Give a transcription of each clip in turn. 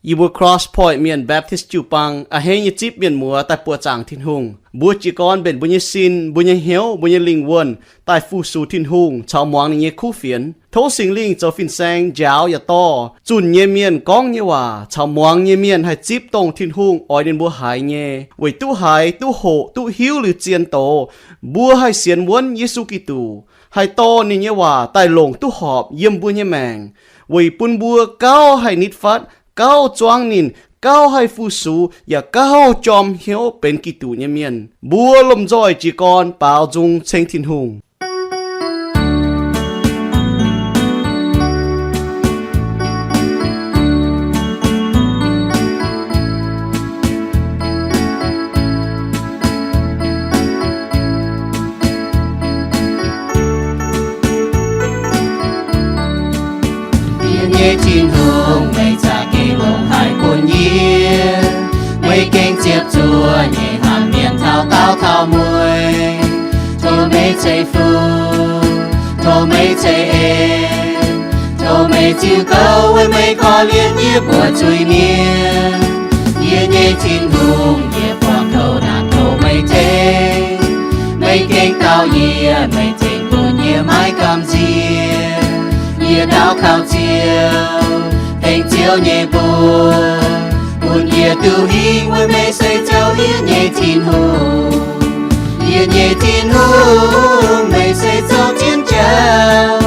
Yie mbuo Cross Point Mienh Baptist jiu-baang a'hneiv nyei zipv mienh muoz daaih buoqc zaangc Tin-Hungh. Mbuo jiez gorn mbenc mbuo nyei sin, mbuo nyei hnyouv, mbuo nyei lingh wuonh daaih fu-sux Tin-Hungh caux muangx ninh nyei kuv fienx. Tov Singx Lingh zoux fin-saeng njaaux yaac dorh zunh nyei mienh gorngv nyei waac caux muangx nyei mienh haih zipv dongh Tin-Hungh oix ninh mbuo haiz nyei, weic duqv haiz, duqv hoqc, duqv hiuv liuz zien doz, mbuo haih sienx wuonv Yesu Giduc, haih dorh ninh nyei waac daaih longc duqv horpc yiem mbuo nyei maengc, weic bun mbuo gauh haih nitv fatv, gauh zuangv ninh, gauh haih fu-sux, yaac gauh jorm hnyouv benx Giduc nyei mienh. Mbuo lomh nzoih jiez gorn baaux nzung ceng Tin-Hungh. Yie nyei Tin-Hungh, meih za'gengh longx haic bun yie. Meih gengh ziepc zuoqc nyei hnamv mienh taux daauh taux mueiz. Tov meih ceix fuqv, tov meih ceix en, tov meih ziux gouv weic meih korv-lienh yie buoz zuiz-mienh. Yie nyei Tin-Hungh, yie buangh kouv naanc tov meih tengx. Meih gengh dau yie, meih tengx bun yie maiv gamh nziex. Yie daux gaux Ziouv, tengx Ziouv nyei mbuox, bun yie duqv hingh weic meih se Ziouv yie nyei Tin-Hungh. Yie nyei Tin-Hungh, meih se zoux jienv jauv,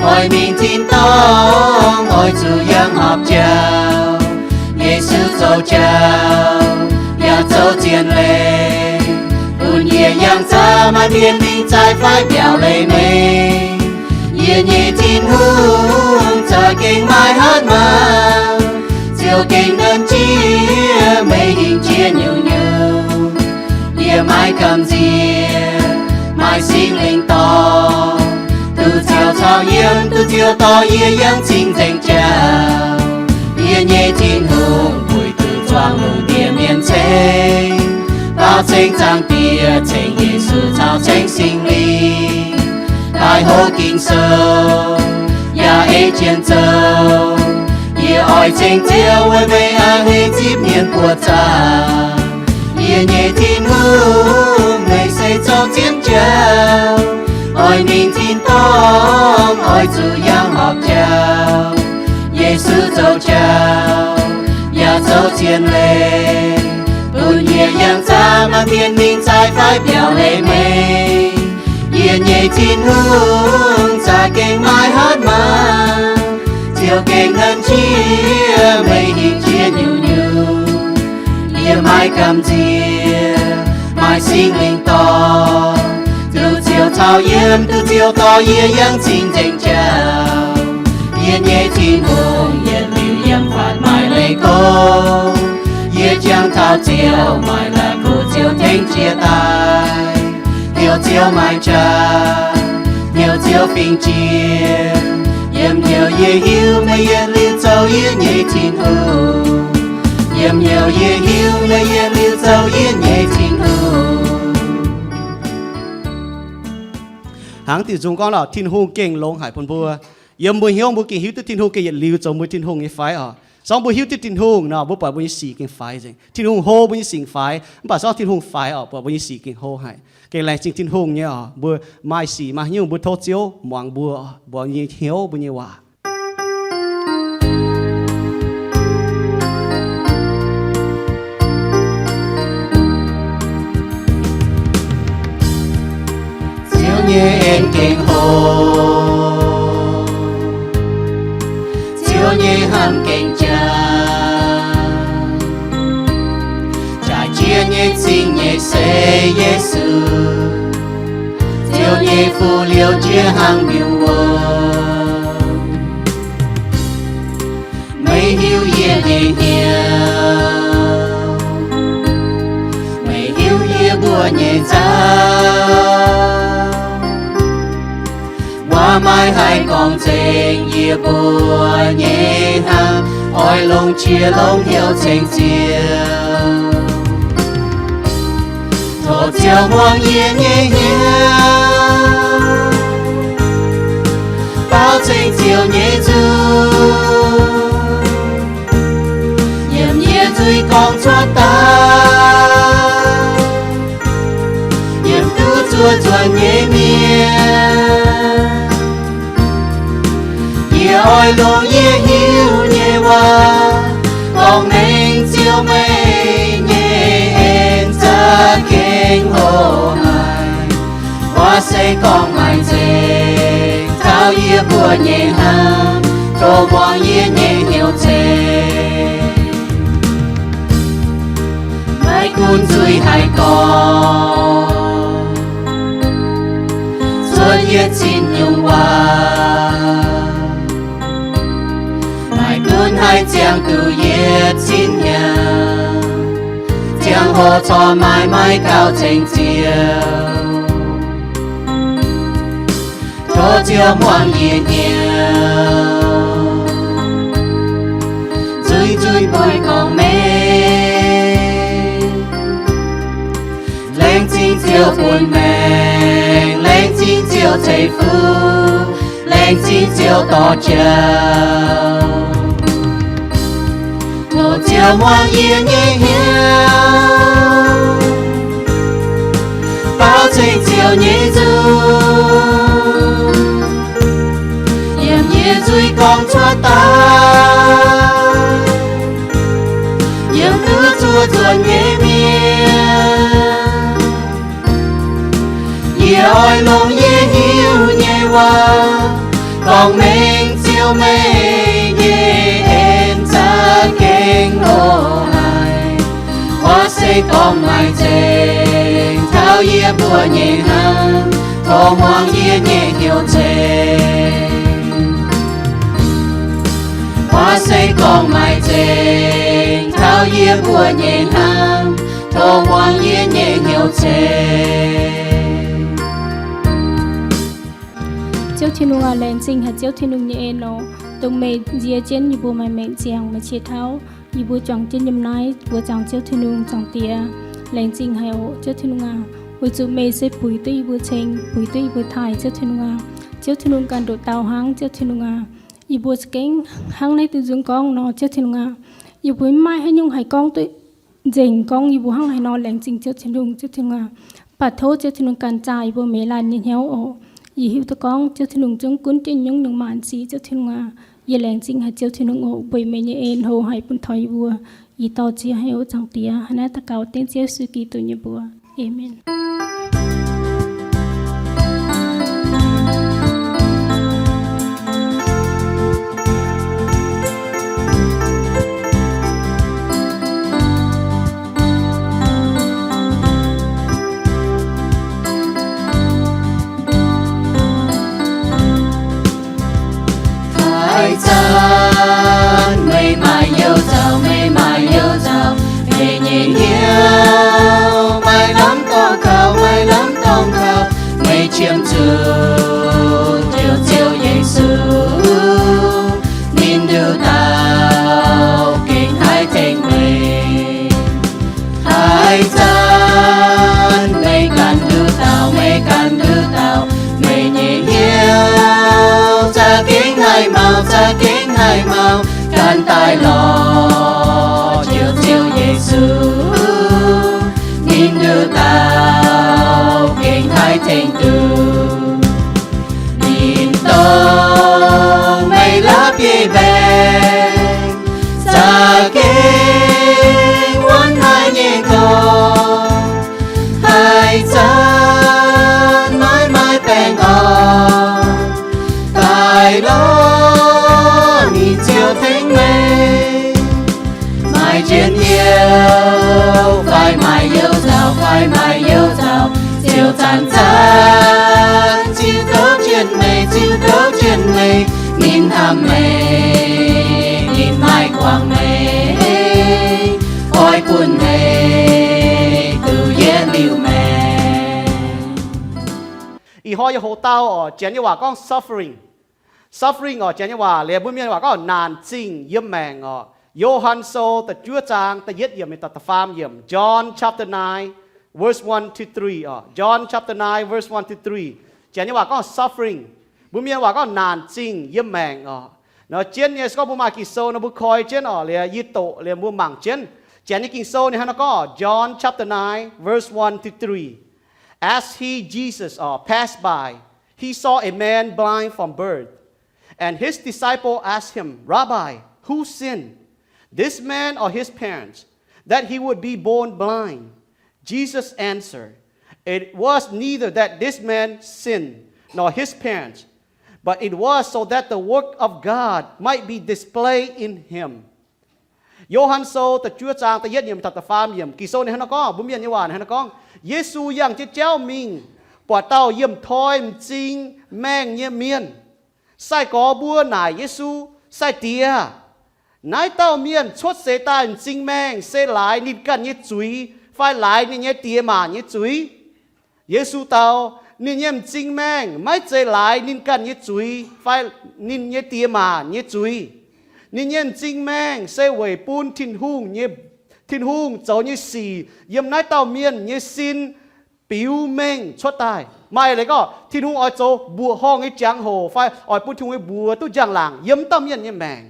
oix mingh tin-dorngh, oix zuqc yangh horpc jauv. Yesu zoux jauv yaac zoux zien leiz, bun yie yangh zaah maaih mienh mingh zaih fai biaux leiz meih. Yie nyei Tin-Hungh, za'gengh maaih hatc maaz, Ziouv gengh nqemh jiex meih hingh jiex nyungc-nyungc. Yie maiv gamh nziex, maaih Singx Lingh dorh, duqv Ziouv caux yiem, duqv Ziouv dorh yie yangh cing-nzengc jauv. Yie nyei Tin-Hungh, puix duqv zuangx lungh ndiev mienh ceng, baaux ceng Zaangc Diex, ceng Yesu caux ceng Singx Lingh, daaih hopv Ging-Sou yaac ei jienv zoux. Yie oix ceng Ziouv weic meih a'hneiv zipv mienh buoqc zaangc. Yie nyei Tin-Hungh, meih se zoux jienv jauv, oix mingh tin-dorngh, oix zuqc yangh horpc jauv. Yesu zoux jauv yaac zoux zien leiz, bun yie yangh zaah maaih mienh mingh zaih fai biaux leiz meih. Yie nyei Tin-Hungh, za'gengh maaih hatc maaz, Ziouv gengh nqemh jiex meih hingh jiex nyungc-nyungc. Yie maiv gamh nziex, maaih Singx Lingh dorh, duqv Ziouv caux yiem, duqv Ziouv dorh yie yangh cing-nzengc jauv. Yie nyei Tin-Hungh, yietc liuz yiem fatv maaih leiz gorngv, yie jangx taux Ziouv, maaih la'kuqv Ziouv tengx jiex daaih. Hnyouv Ziouv maaih qaqv, hnyouv Ziouv fingx jiex. Yiem hnyouv yie hiuv meih yietc liuz zoux yie nyei Tin-Hungh. Yiem hnyouv yie hiuv meih yietc liuz zoux yie nyei Tin-Hungh. Hnangv diuc nzung gorngv lorqc, Tin-Hungh gengh longx haic bun mbuo. Yiem mbuo hnyouv mbuo gengh hiuv duqv Tin-Hungh gengh yietc liuz zoux mbuo Tin-Hungh nyei fai oc. Sorng mbuo hiuv duqv Tin-Hungh nor, mbuo buatc mbuo nyei sic gengh faix nzengc. Tin-Hungh hlo mbuo nyei sic faix, mv baac sorng Tin-Hungh faix oc, buatc mbuo nyei sic gengh hlo haic. Gengh laengz zingh Tin-Hungh nyei oc. Mbuo maaih sic maaih hnyouv mbuo tov Ziouv muangx mbuo, mbuo nyei hnyouv, mbuo nyei waac. Ziouv nyei en gengh hlo, Ziouv nyei hnamv gengh jaax. Jaaix jiex nyei cing nyei se Yesu, Ziouv nyei Fuqv liouh jiex hnangv mbiungc wuom. Meih hiuv yie nyei hnyouv, meih hiuv yie mbuo nyei nzauh. Waac maiv haih gorngv nzengc yie mbuo nyei hnamv, oix longc qiex longc hnyouv ceng Ziouv. Tov Ziouv muangx yie nyei hnyouv, baaux ceng Ziouv nyei nzung. Zuiz gorngv cuotv daaih, yiem duqv zuov nzuonx nyei mienh. Yie oix longc yie hiuv nyei waac, gorngv mengh Ziouv meih nyei en za'gengh hoqc haic. Waac se gorngv maaih nzengc taux yie mbuo nyei hnamv, tov muangx yie nyei hnyouv ceng. Maiv gunv nzuih haaix gorngv, cuotv yietc cin nyungc waac, maiv gunv haaix ziangh duqv yietc cin hnyangx, ziangh hoc corc maaih maiv gauh ceng Ziouv. Tov Ziouv muangx yie hnyouv, nzuih nzuih buiv gorngv mengh. Laengz zingh Ziouv bun maengc, laengz zingh Ziouv ceix fuqv, laengz zingh Ziouv dorh jauv. Tov Ziouv muangx yie nyei hnyouv, baaux ceng Ziouv nyei nzung. Yiem yie nzuih gorngv cuotv daaih, yiem duqv zuov nzuonx nyei mienh. Yie oix longc yie hiuv nyei waac, gorngv mengh Ziouv meih nyei en za'gengh hoqc haic. Waac se gorngv maaih nzengc taux yie mbuo nyei hnamv, tov muangx yie nyei hnyouv ceng. Waac se gorngv maaih nzengc taux yie mbuo nyei hnamv, tov muangx yie nyei hnyouv ceng. Ziouv Tin-Hungh aac, laengz zingh haic Ziouv Tin-Hungh nyei en oc, dongh meih nziex jienv yie mbuo maaih maengc ziangh, maaih qiex tauv, yie mbuo juangc jienv yiem naaiv buoz zaangc Ziouv Tin-Hungh, Zaangc Diex. Laengz zingh haic oc Ziouv Tin-Hungh aac, weic zuqc meih se buix duqv yie mbuo ceng, buix duqv yie mbuo taaih, Ziouv Tin-Hungh aac. Ziouv Tin-Hungh ganh ndoqc daauh hnangv, Ziouv Tin-Hungh aac. Yie mbuo za'gengh hnangv naaiv dongh nzung gorngv nor, Ziouv Tin-Hungh aac, yie mbuo mv maaih haaix nyungc haih gorngv duqv nzengc gorngv yie mbuo hnangv haaix nor laengz zingh Ziouv Tin-Hungh, Ziouv Tin-Hungh aac. Mv baac tov Ziouv Tin-Hungh ganh zaah yie mbuo meix laanh nyei hnyouv oc. Yie hiuv duqv gorngv Ziouv Tin-Hungh zungv gunv jienv nyungc-nyungc maanc sic, Ziouv Tin-Hungh aac. Yie laengz zingh haic Ziouv Tin-Hungh oc, weic meih nyei en hlo haic bun taux yie mbuo. Yie dau ziex hnyouv Zaangc Diex, hnangv naaiv daux gaux dengv Ziouv Yesu Giduc nyei mbuox. Aamen. Haaix zanc meih maaih you zauc, meih maaih you zauc, meih nyei hnyouv maaih lamh dorngx kaux, maaih lamh dorngx kaux, meih qiemx zuqc Ziouv, Ziouv Yesu, ninh nduqc dauh gengh haih tengx meih. Haaix zanc meih ganh nduqc dauh, meih ganh nduqc dauh, meih nyei hnyouv za'gengh haih maux, za'gengh haih maux, ganh daaih lorz Ziouv, Ziouv Yesu, ninh nduqc dauh gengh haih tengx duqv. Ninh dongh meih la'bieiv mbaengx, za'gengh wuonv haic nyei gorx, haaix zanc maiv maaih baengh orn, daaih lorz ninh ziouc tengx meih. Maaih njien-youh fai maaih you zauc, fai maaih you zauc, ziouc zanc-zanc ziux gouv jienv meih, ziux gouv jienv meih. Ninh hnamv meih, ninh maaih guangc meih, oix bun meih duqv yietc liuz maengc. Ih hnoi yie hoqc dau oc, Janx nyei waac gorngv suffering. Suffering oc, Janx nyei waac, liuz mbuo Mienh waac gorngv naanc zingh yiem maengc oc. Yo^han Sou da'juov zaang da'yietv yiemc mingh da'faam yiemc. John chapter nine, verse one to three oc. John chapter nine, verse one to three. Janx nyei waac gorngv suffering. Mbuo Mienh waac gorngv naanc zingh yiem maengc oc. Nor jienv nyei se gorngv mbuo maaih Ging-Sou nor mbuo koi jienv oc, liuz yie doqc liuz mbuo mangc jienv. Janx nyei Ging-Sou ninh hnangv naaiv gorngv, John chapter nine, verse one to three. As he, Jesus, uh, passed by, he saw a man blind from birth. And his disciple asked him, Rabbi, who sinned, this man or his parents, that he would be born blind? Jesus answered, It was neither that this man sinned nor his parents, but it was so that the work of God might be displayed in him. Yo^han Sou da'juov zaang da'yietv yiemc taux da'faam yiemc, Ging-Sou ninh hnangv naaiv gorngv, mbuo mienh nyei waac ninh hnangv naaiv gorngv, Yesu yangh jienv jauv mingh, buatc dauh yiem toi m'zing maengh nyei mienh. Sai-gorx mbuo naaic Yesu, Sai-Diex, naaiv dauh mienh cuotv seix daaih m'zing maengh se laaix ninh ganh nyei zuiz fai laaix ninh nyei diex maac nyei zuiz? Yesu dau, Ninh nyei m'zing maengh maiv zeiz laaix ninh ganh nyei zuiz fai ninh nyei diex maac nyei zuiz. Ninh nyei m'zing maengh se weic bun Tin-Hungh, Tin-Hungh zoux nyei sic yiem naaiv dauh mienh nyei sin biux mengh cuotv daaih. Maaih leiz gorngv Tin-Hungh oix zoux mbuoqc horngh nyei jangx-hoc fai oix bun Tin-Hungh nyei mbuox duqv njang-laangc yiem dauh mienh nyei maengc.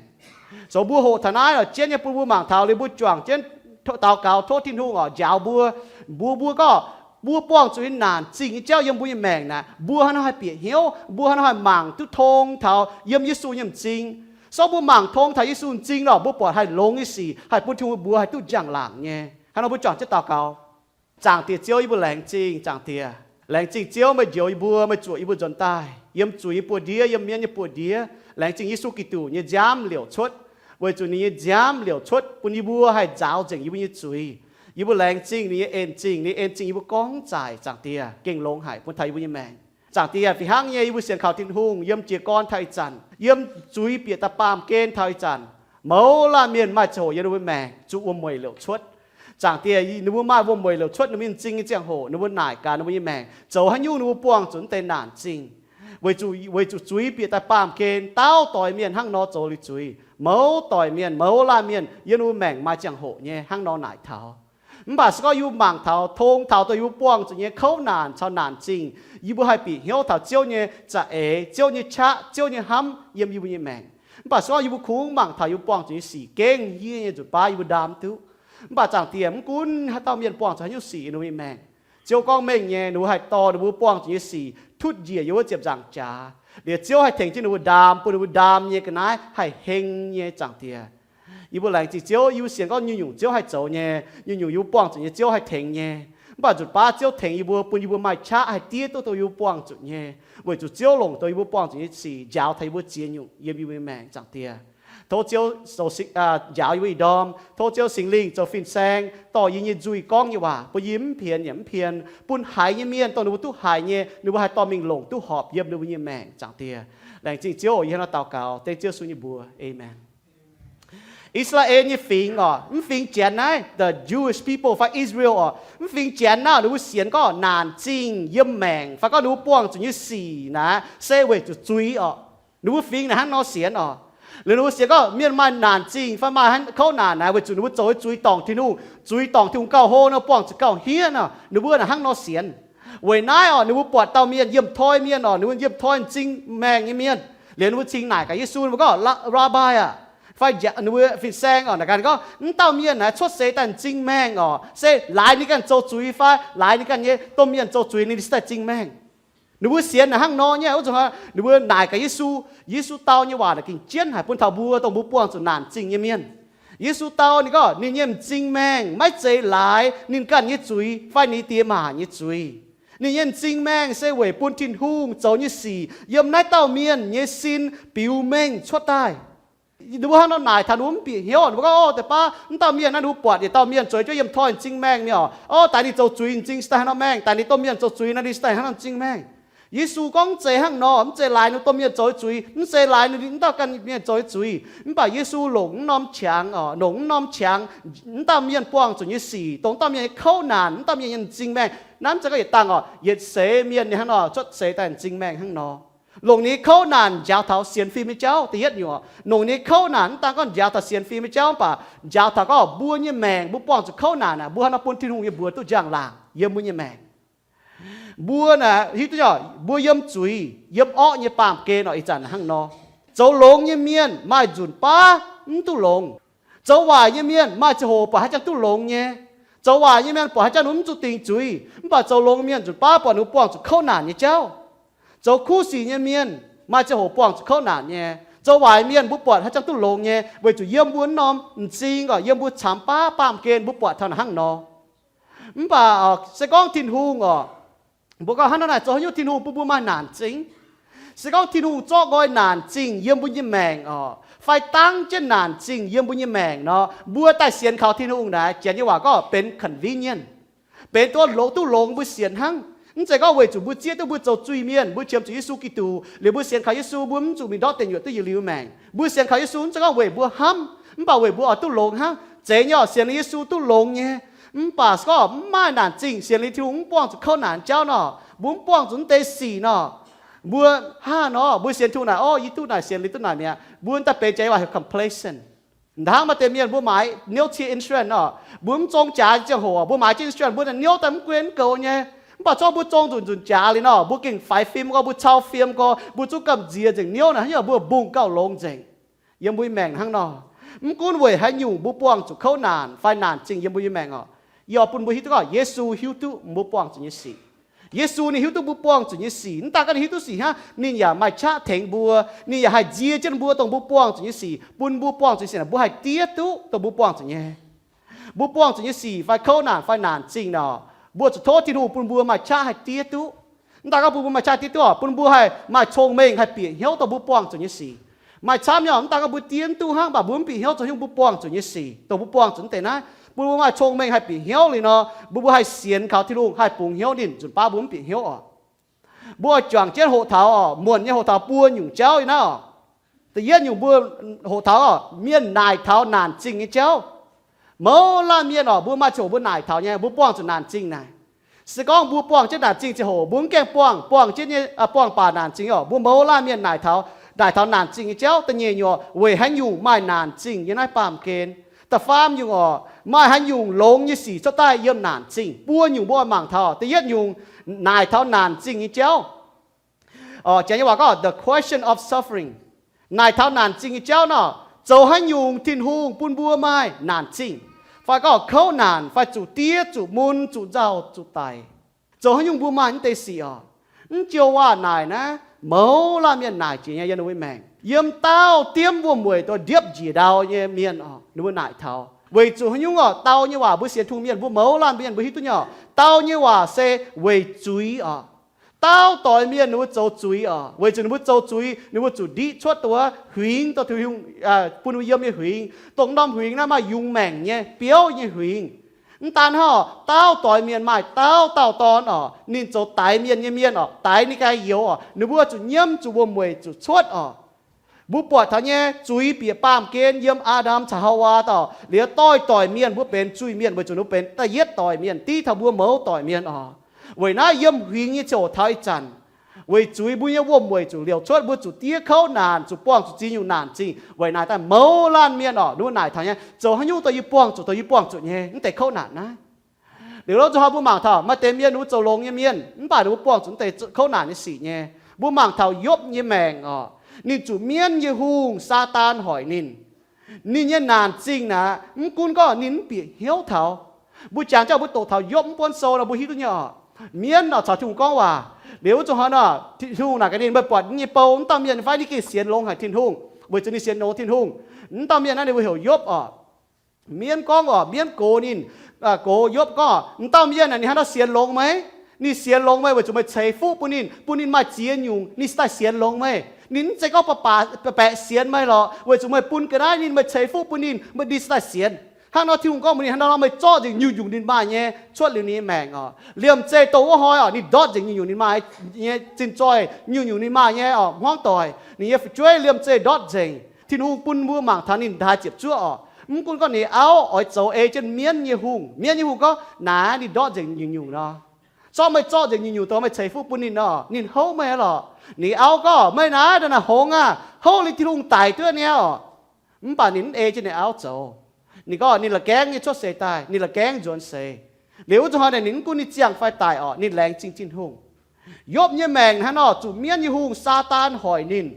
Zoux mbuo hoqc taux naaiv oc, jienv nyei bun mbuo mangc taux liuz mbuo juangc jienv daux gaux tov Tin-Hungh oc njaaux mbuo. Mbuo, mbuo gorngv mbuo buangh zuqc nyei naanc zingh nyei jauv yiem mbuo nyei maengc naaic, mbuo haaix nor haih bieqc hnyouv, mbuo haaix nor haih mangc duqv tong taux yiem Yesu nyei m'zing. Sorng mbuo mangc tong taux Yesu m'zing nor, mbuo buatc haih longx nyei sic haih bun Tin-Hungh mbuox haih duqv njang-laangc nyei. Hnangv nor mbuo juangc jienv daux gaux. Zaangc Diex Ziouv, yie mbuo laengz zingh Zaangc Diex. Laengz zingh Ziouv meih njoux yie mbuo, meih zuoqc yie mbuo nzuonx daaih yiem zuiz nyei buoz-ndiev, yiem mienv nyei buoz-ndiev. Laengz zingh Yesu Giduc nyei nziaamv liouc cuotv, weic zuqc ninh nyei nziaamv liouc cuotv bun yie mbuo haih nzaaux nzengc yie mbuo nyei zuiz. Yie mbuo laengz zingh ninh nyei en-zingh, ninh en-zingh yie mbuo gorngv zaaic, Zaangc Diex, gengh longx haic bun taux yie mbuo nyei maengc. Zaangc Diex, fih hnangv nyei yie mbuo sienx kaux Tin-Hungh yiem jiez gorn taux ih zanc, yiem zuiz bieqc daaih baamh gen taux ih zanc, mouz laanh mienh maaih ziangh hoc yiem ninh mbuo maengc zuqc wuom mueic liouc cuotv. Zaangc Diex, ninh mbuo maaih wuom mueic liouc cuotv ninh mbuo nyei m'zing nyei ziangh hoc, ninh mbuo naaic gaax ninh mbuo nyei maengc zoux haaix nyungc ninh mbuo buangh zuqc naaiv deix naanc zingh. Weic zuqc, weic zuqc zuiz bieqc daaih baamh gen, dauh doix mienh hnangv nor zoux liuz zuiz. Mouz doic mienh, mouz laanh mienh yiem ninh mbuo maengc maaih ziangh hoc nyei hnangv nor naaic taux. Mv baac se gorngv yie mbuo mangc taux, tong taux dongh yie mbuo buangh zuqc nyei kouv naanc caux naanc zingh, yie mbuo haih bieqc hnyouv taux Ziouv nyei za'eix, Ziouv nyei qaqv, Ziouv nyei hnamv yiem yie mbuo nyei maengc. Mv baac se gorngv yie mbuo kungx mangc taux yie mbuo buangh zuqc nyei sic gengh yie nyei nzutc baav yie mbuo ndaam mv duqv. Mv baac Zaangc Diex, mv gunv haaix dauh mienh buangh zuqc haaix nyungc sic yiem ninh mbuo nyei maengc, Ziouv gorngv mengh nyei ninh mbuo haih dorh ninh mbuo buangh zuqc nyei sic tutv njiec yiem wuov ziepc nzaangc jaax. Liuz Ziouv haih tengx jienv ninh mbuo ndaam, bun ninh mbuo ndaam nyei ga'naaiv haih heng nyei, Zaangc Diex. Yie mbuo laengz zingh Ziouv, yie mbuo sienx gorngv nyungc-nyungc Ziouv haih zoux nyei, nyungc-nyungc yie mbuo buangh zuqc nyei Ziouv haih tengx nyei. Mv baac nzutc baav Ziouv tengx yie mbuo, bun yie mbuo maaih qaqv haih diev duqv dongh yie mbuo buangh zuqc nyei, weic zuqc Ziouv longc dongh yie mbuo buangh zuqc nyei sic njaaux taux yie mbuo ziex nyungc yiem yie mbuo nyei maengc, Zaangc Diex. Tov Ziouv zoux, njaaux yie mbuo ih ndorm. Tov Ziouv Singx Lingh zoux fin-saeng dorh yie nyei nzuih gorngv nyei waac bun yie mv pienx yaac mv pien, bun haiz nyei mienh dongh ninh mbuo duqv haiz nyei, ninh mbuo haih dorh mingh longc duqv horpc yiem ninh mbuo nyei maengc, Zaangc Diex. Laengz zingh Ziouv oc. Yie hnangv nor daux gaux dengv Ziouv Yesu nyei mbuox, aamen. I^saa^laa^en nyei fingx oc, mv fingx Janx naaiv, the Jewish people fai Israel oc, mv fingx Janx naaiv ninh mbuo sienx gorngv naanc zingh yiem maengc fai gorngv ninh mbuo buangh zuqc nyei sic naaic se weic zuqc zuiz oc. Ninh mbuo fingx naaic hnangv nor sienx oc. Liuz ninh mbuo sienx gorngv mienh maaih naanc zingh fai maaih kouv naanc naaic weic zuqc ninh mbuo zoux zuiz dorngc Tin-Hungh, zuiz dorngc Tin-Hungh gauh hlo nor, buangh zuqc gauh hniev nor, ninh mbuo naaic hnangv nor sienx. Weic naaiv oc, ninh mbuo buatc dauh mienh yiem toi mienh oc, ninh mbuo yiem toi m'zing maengh nyei mienh. Liuz ninh mbuo cingx naaic gaax Yesu, ninh mbuo gorngv, Rabbi aah, fai ninh mbuo fin-saeng oc, naaic gaax ninh gorngv, mv dauh mienh naaic cuotv seix daaih m'zing maengh oc, se laaix ninh ganh zoux zuiz fai laaix ninh ganh nyei domh mienh zoux zuiz ninh se daaih m'zing maengh? Ninh mbuo sienx naaic hnangv nor nyei wuov zuqc, ninh mbuo naaic gaax Yesu. Yesu dau nyei waac naaic gengh jienv haic bun taux mbuo dongh mbuo buangh zuqc naanc zingh nyei mienh. Yesu dau ninh gorngv ninh nyei m'zing maengh maiv zeiz laaix ninh ganh nyei zuiz fai ninh diex maac nyei zuiz. Ninh nyei m'zing maengh se weic bun Tin-Hungh zoux nyei sic yiem naaiv dauh mienh nyei sin biux mengh cuotv daaih. Ninh mbuo hnangv nor naaic taux ninh mbuo mv bieqc hnyouv, ninh mbuo gorngv, Ov, deix baav mv dauh mienh naaiv ninh mbuo buatc yietc dauh mienh zueiz jienv yiem toi m'zing maengh mingh oc. Ov, daaih ninh zoux zuiz m'zing se daaih hnangv nor maengh, daaih ninh domh mienh zoux zuiz naaiv ninh se daaih hnangv nor m'zing maengh. Yesu gorngv mv zeiz hnangv nor, mv zeiz laaix ninh domh mienh zoux zuiz, mv zeiz laaix ninh mv dauh ganh mienh zoux zuiz. Mv baac Yesu longc mv norm qangx oc, longc mv norm qangx, mv dauh mienh buangh zuqc nyei sic, dongh mv dauh mienh nyei kouv naanc, mv dauh mienh nyei m'zing maengh, naaiv mv zeiz gorngv yietc dangh oc, yietc seix mienh nyei hnangv nor cuotv seix daaih m'zing maengh hnangv nor. Longc ninh nyei kouv naanc njaaux taux sienx fim nyei jauv. Da'yietv nyungc, longc ninh nyei kouv naanc mv daan gorngv njaaux taux sienx fim nyei jauv, mv baac njaaux taux gorngv mbuo nyei maengc, mbuo buangh zuqc kouv naanc naaic, mbuo hnangv nor bun Tin-Hungh nyei mbuox duqv njang-laangc yiem mbuo nyei maengc. Mbuo naaic hiuv duqv, mbuo yiem zuiz, yiem orqv nyei baamh gen oc, ih zanc hnangv nor. Zoux longx nyei mienh maaih nzunc baav mv duqv longx. Zoux waaic nyei mienh maaih ziangh hoc buatc haaix jangx duqv longx nyei. Zoux waaic nyei mienh buatc haaix jangx ninh mv zuqc dingc zuiz, mv baac zoux longx nyei mienh nzunc baav buatc ninh mbuo buangh zuqc kouv naanc nyei jauv. Zoux kuv sic nyei mienh maaih ziangh hoc buangh zuqc kouv naanc nyei. Zoux waaic mienh mbuo buatc haaix jangx duqv longx nyei, weic zuqc yiem mbuo norm m'zing orqc, yiem mbuo camx baav baamh gen mbuo buatc taux naaic hnangv nor. Mv baac se gorngv Tin-Hungh orqc, mbuo gorngv hnangv naaic, zoux haaix nyungc Tin-Hungh bun mbuo maaih naanc zingh? Se gorngv Tin-Hungh zorqv nqoi naanc zingh yiem mbuo nyei maengc orqc, fai dangv jienv naanc zingh yiem mbuo nyei maengc nor, mbuo daaih sienx kaux Tin-Hungh naaic, Janx nyei waac gorngv benx convenient, benx duqv longx, duqv longx mbuo sienx hnangv. Mv zeiz gorngv weic zuqc mbuo zieqv duqv mbuo zoux zuiz-mienh, mbuo qiemx zuqc Yesu Giduc liuz mbuo sienx kaux Yesu, mbuo mv zuqc mingh ndortv deic nyuoqc duqv yietc liuz maengc. Mbuo sienx kaux Yesu mv zeiz gorngv weic mbuo hnamv, mv baac weic mbuo oix duqv longx hnangv. Zeiz nyei orqc, sienx liuz Yesu duqv longx nyei. Mv baac se gorngv mv maaih naanc zingh, sienx liuz Tin-Hungh mv buangh zuqc kouv naanc jauv nor, mbuo mv buangh zuqc mv deix sic nor, mbuo hnangv nor, mbuo sienx Tin-Hungh naaic, orv, yie duqv naaic, sienx liuz duqv naaic mi'aqv. Mbuo daaih benx Janx nyei waac heuc complacent. Ndaangc maaih deix mienh mbuo maaiz niouv cie insurance orqc, mbuo mv zong jaax ziangh hoc mbuo maaiz jienv insurance, mbuo niouv daaih mv guen mv goux nyei. Mv baac zorqv mbuo zong nzunc nzunc jaax liuz nor, mbuo gengh faix fim gorx, mbuo cau fim gorx, mbuo zungv gamh nziex nzengc niouv naaic, hnangv yaac mbuo mbungh gauh longx nzengc. Yiem mbuo nyei maengc hnangv nor, mv gunv weic haaix nyungc mbuo buangh zuqc kouv naanc fai naanc zingh yiem mbuo nyei maengc orqc, yie oix bun mbuo hiuv duqv gorngv Yesu hiuv duqv mbuo buangh zuqc nyei sic. Yesu ninh hiuv duqv mbuo buangh zuqc nyei sic. Mv daaih gorngv ninh hiuv duqv sic hnangv, ninh yaac maaih qaqv tengx mbuo. Ninh yaac haih nzie jienv mbuo dongh mbuo buangh zuqc nyei sic, bun mbuo buangh zuqc nyei sic naaic mbuo haih diev duqv dongh mbuo buangh zuqc nyei. Mbuo buangh zuqc nyei sic fai kouv naanc fai naanc zingh nor, mbuo zuqc tov Tin-Hungh bun mbuo maaih qaqv haih diev duqv. Mv daaih gorngv bun mbuo maaih qaqv diev duqv orqc, bun mbuo haih maaih cong-mengh haih bieqc hnyouv dongh mbuo buangh zuqc nyei sic. Maaih camv nyei orqc, mv daaih gorngv mbuo diev mv duqv hnangv, mv baac mbuo mv bieqc hnyouv zoux haaix nyungc mbuo buangh zuqc nyei sic, dongh mbuo buangh zuqc mv deix naaiv, bun mbuo maaih cong-mengh haih bieqc hnyouv liuz nor, mbuo mbuo haih sienx kaux Tin-Hungh haih bungx hnyouv ninh nzunc baav mbuo mv bieqc hnyouv orqc. Mbuo oix juangc jienv hoqc taux orqc, muonc nyei hoqc taux buo nyungc jauv ih naaiv orqc. Da'yietv nyungc mbuo hoqc taux orqc, mienh naaic taux naanc zingh nyei jauv. Mouz laanh mienh orqc, mbuo maaih ziangh hoc mbuo naaic taux nyei, mbuo buangh zuqc naanc zingh naaic. Se gorngv mbuo buangh jienv naanc zingh ziangh hoc, mbuo mv gaengh buangh, buangh jienv nyei, buangh baac naanc zingh orqc, mbuo mouz laanh mienh naaic taux, naaic taux naanc zingh nyei jauv. Da'nyeic nyungc orqc, weic haaix nyungc maaih naanc zingh yiem naaiv baamh gen. Da'faam nyungc orqc, maaih haaix nyungc longx nyei sic cuotv daaih yiem naanc zingh. Buo nyungc mbuo oix mangc taux. Da'yietv nyungc, naaic taux naanc zingh nyei jauv. Janx nyei waac gorngv the question of suffering. Naaic taux naanc zingh nyei jauv nor, zoux haaix nyungc Tin-Hungh bun mbuo maaih naanc zingh, fai gorngv kouv naanc, fai zuqc diev, zuqc mun, zuqc nzauh, zuqc daic? Zoux haaix nyungc mbuo maaih mv deix sic orqc? Mv jouh waac naaic naaiv, mouz laanh mienh naaic jiex nyei yiem ninh mbuo maengc. Yiem daauh diemv wuom-mueic dongh ndiepv njiec ndau nyei mienh orqc, ninh mbuo naaic taux. Weic zuqc haaix nyungc orqc? Dau nyei waac mbuo sienx Tin-Hungh mienh mbuo mouz laanh mienh mbuo hiuv duqv nyei orqc, dau nyei waac se weic zuiz orqc. Daauh doix mienh ninh mbuo zoux zuiz orqc. Weic zuqc ninh mbuo zoux zuiz, ninh mbuo zuqc ndiqv cuotv dongh wuov huingx, dongh Tin-Hungh bun ninh mbuo yiem nyei huingx. Dongh norm huingx naaiv maaih yungz maengc nyei biouv nyei huingx. Mv daan hnangv orqc, daauh doix mienh maaih daauh dauh dorn orqc, ninh zoux daix mienh nyei mienh orqc, daix ninh ganh youz orqc, ninh mbuo zuqc nyiemv, zuqc wuom-mueic, zuqc cuotv orqc. Mbuo buatc taux nyei zuiz bieqc baamh gen yiem Aa^ndam caux Haawaa daaih, liuz doix-doix mienh mbuo benx zuiz-mienh weic zuqc ninh mbuo benx da'yietv doix mienh div taux mbuo mouz doix mienh orqc. Weic naaiv yiem huingx nyei ziangh hoc taux ih zanc, weic zuiz mbuo nyei wuom-mueic zuqc liouc cuotv, mbuo zuqc diev kouv naanc, zuqc buangh zuqc ziex nyungc naanc zingh. Weic naaic daaih mouz laanh mienh orqc, ninh mbuo naaic taux nyei, zoux haaix nyungc dongh yie buangh zuqc, dongh yie buangh zuqc nyei mv deix kouv naanc naaiv? Liuz lov nzunc hnoi mbuo mangc taux maaih deix mienh ninh mbuo zoux longx nyei mienh, mv baac ninh mbuo buangh zuqc mv deix kouv naanc nyei sic nyei. Mbuo mangc taux Yopv nyei maengc orqc, ninh zuqc mienv nyei hungh, Saadaan, hoic ninh. Ninh nyei naanc zingh naaic, mv gunv gorngv ninh mv bieqc hnyouv taux. Mbuo jangx jauv mbuo doqc taux Yopv mv buonv sou nor, mbuo hiuv duqv nyei orqc. Mienv orqc caux Tin-Hungh gorngv waac. Liuz wuov nzunc hnoi nor, Tin-Hungh naaic gaax ninh, meih buatc yie nyei bou, mv dauh mienh fai ninh gengh sienx longx haic Tin-Hungh, weic zuqc ninh sienx longx Tin-Hungh. Mv dauh mienh naaiv ninh mbuo heuc Yopv orqc. Mienv gorngv orqc, mienv gox ninh, gox Yopv gorngv, mv dauh mienh naaic ninh hnangv nor sienx longx meih. Ninh sienx longx meih weic zuqc meih ceix fuqv bun ninh, bun ninh maaih ziex nyungc, ninh se daaih sienx longx meih. Ninh mv zeiz gorngv baeqc sienx meih lorqc, weic zuqc meih bun ga'naaiv ninh, meih ceix fuqv bun ninh, ninh se daaih sienx. Hnangv nor Tin-Hungh gorngv mbuox ninh, hnangv nor meih zorqv nzengc nyungc-nyungc ninh maaih nyei cuotv liuz ninh nyei maengc orqc. Liemh zeih dongh wuov hnoi orqc, ninh ndortv nzengc nyungc-nyungc ninh maaih nyei zinh zoih, nyungc-nyungc ninh maaih nyei orqc hmuangv doic, ninh nyei fu'jueiv, liemh zeih ndortv nzengc. Tin-Hungh bun mbuo mangc taux ninh ndaaih ziepc zuoqv orqc. Mv gunv gorngv ninh auv oix zoux ei jienv mienv nyei hungh, mienv nyei hungh gorngv, naaiv ninh ndortv nzengc nyungc-nyungc nor. Zorqv meih zorqv nzengc nyungc-nyungc dongh meih ceix fuqv bun ninh nor, ninh houv meih lorqc. Ninh auv gorngv, meih naaiv naaic hngongx aqv, houv liuz Tin-Hungh daic duqv nyei orqc. Mv baac ninh mv ei jienv ninh auv zoux. Ninh gorngv ninh la'gaengv nyei cuotv seix daaih, ninh la'gaengv nzuonx seix. Liuz wuov nzunc hnoi naaic ninh mv gunv ninh ziangh fai daic orqc, ninh laengz zingh Tin-Hungh. Yopv nyei maengc hnangv nor zuqc mienv nyei hungh, Saadaan, hoic ninh.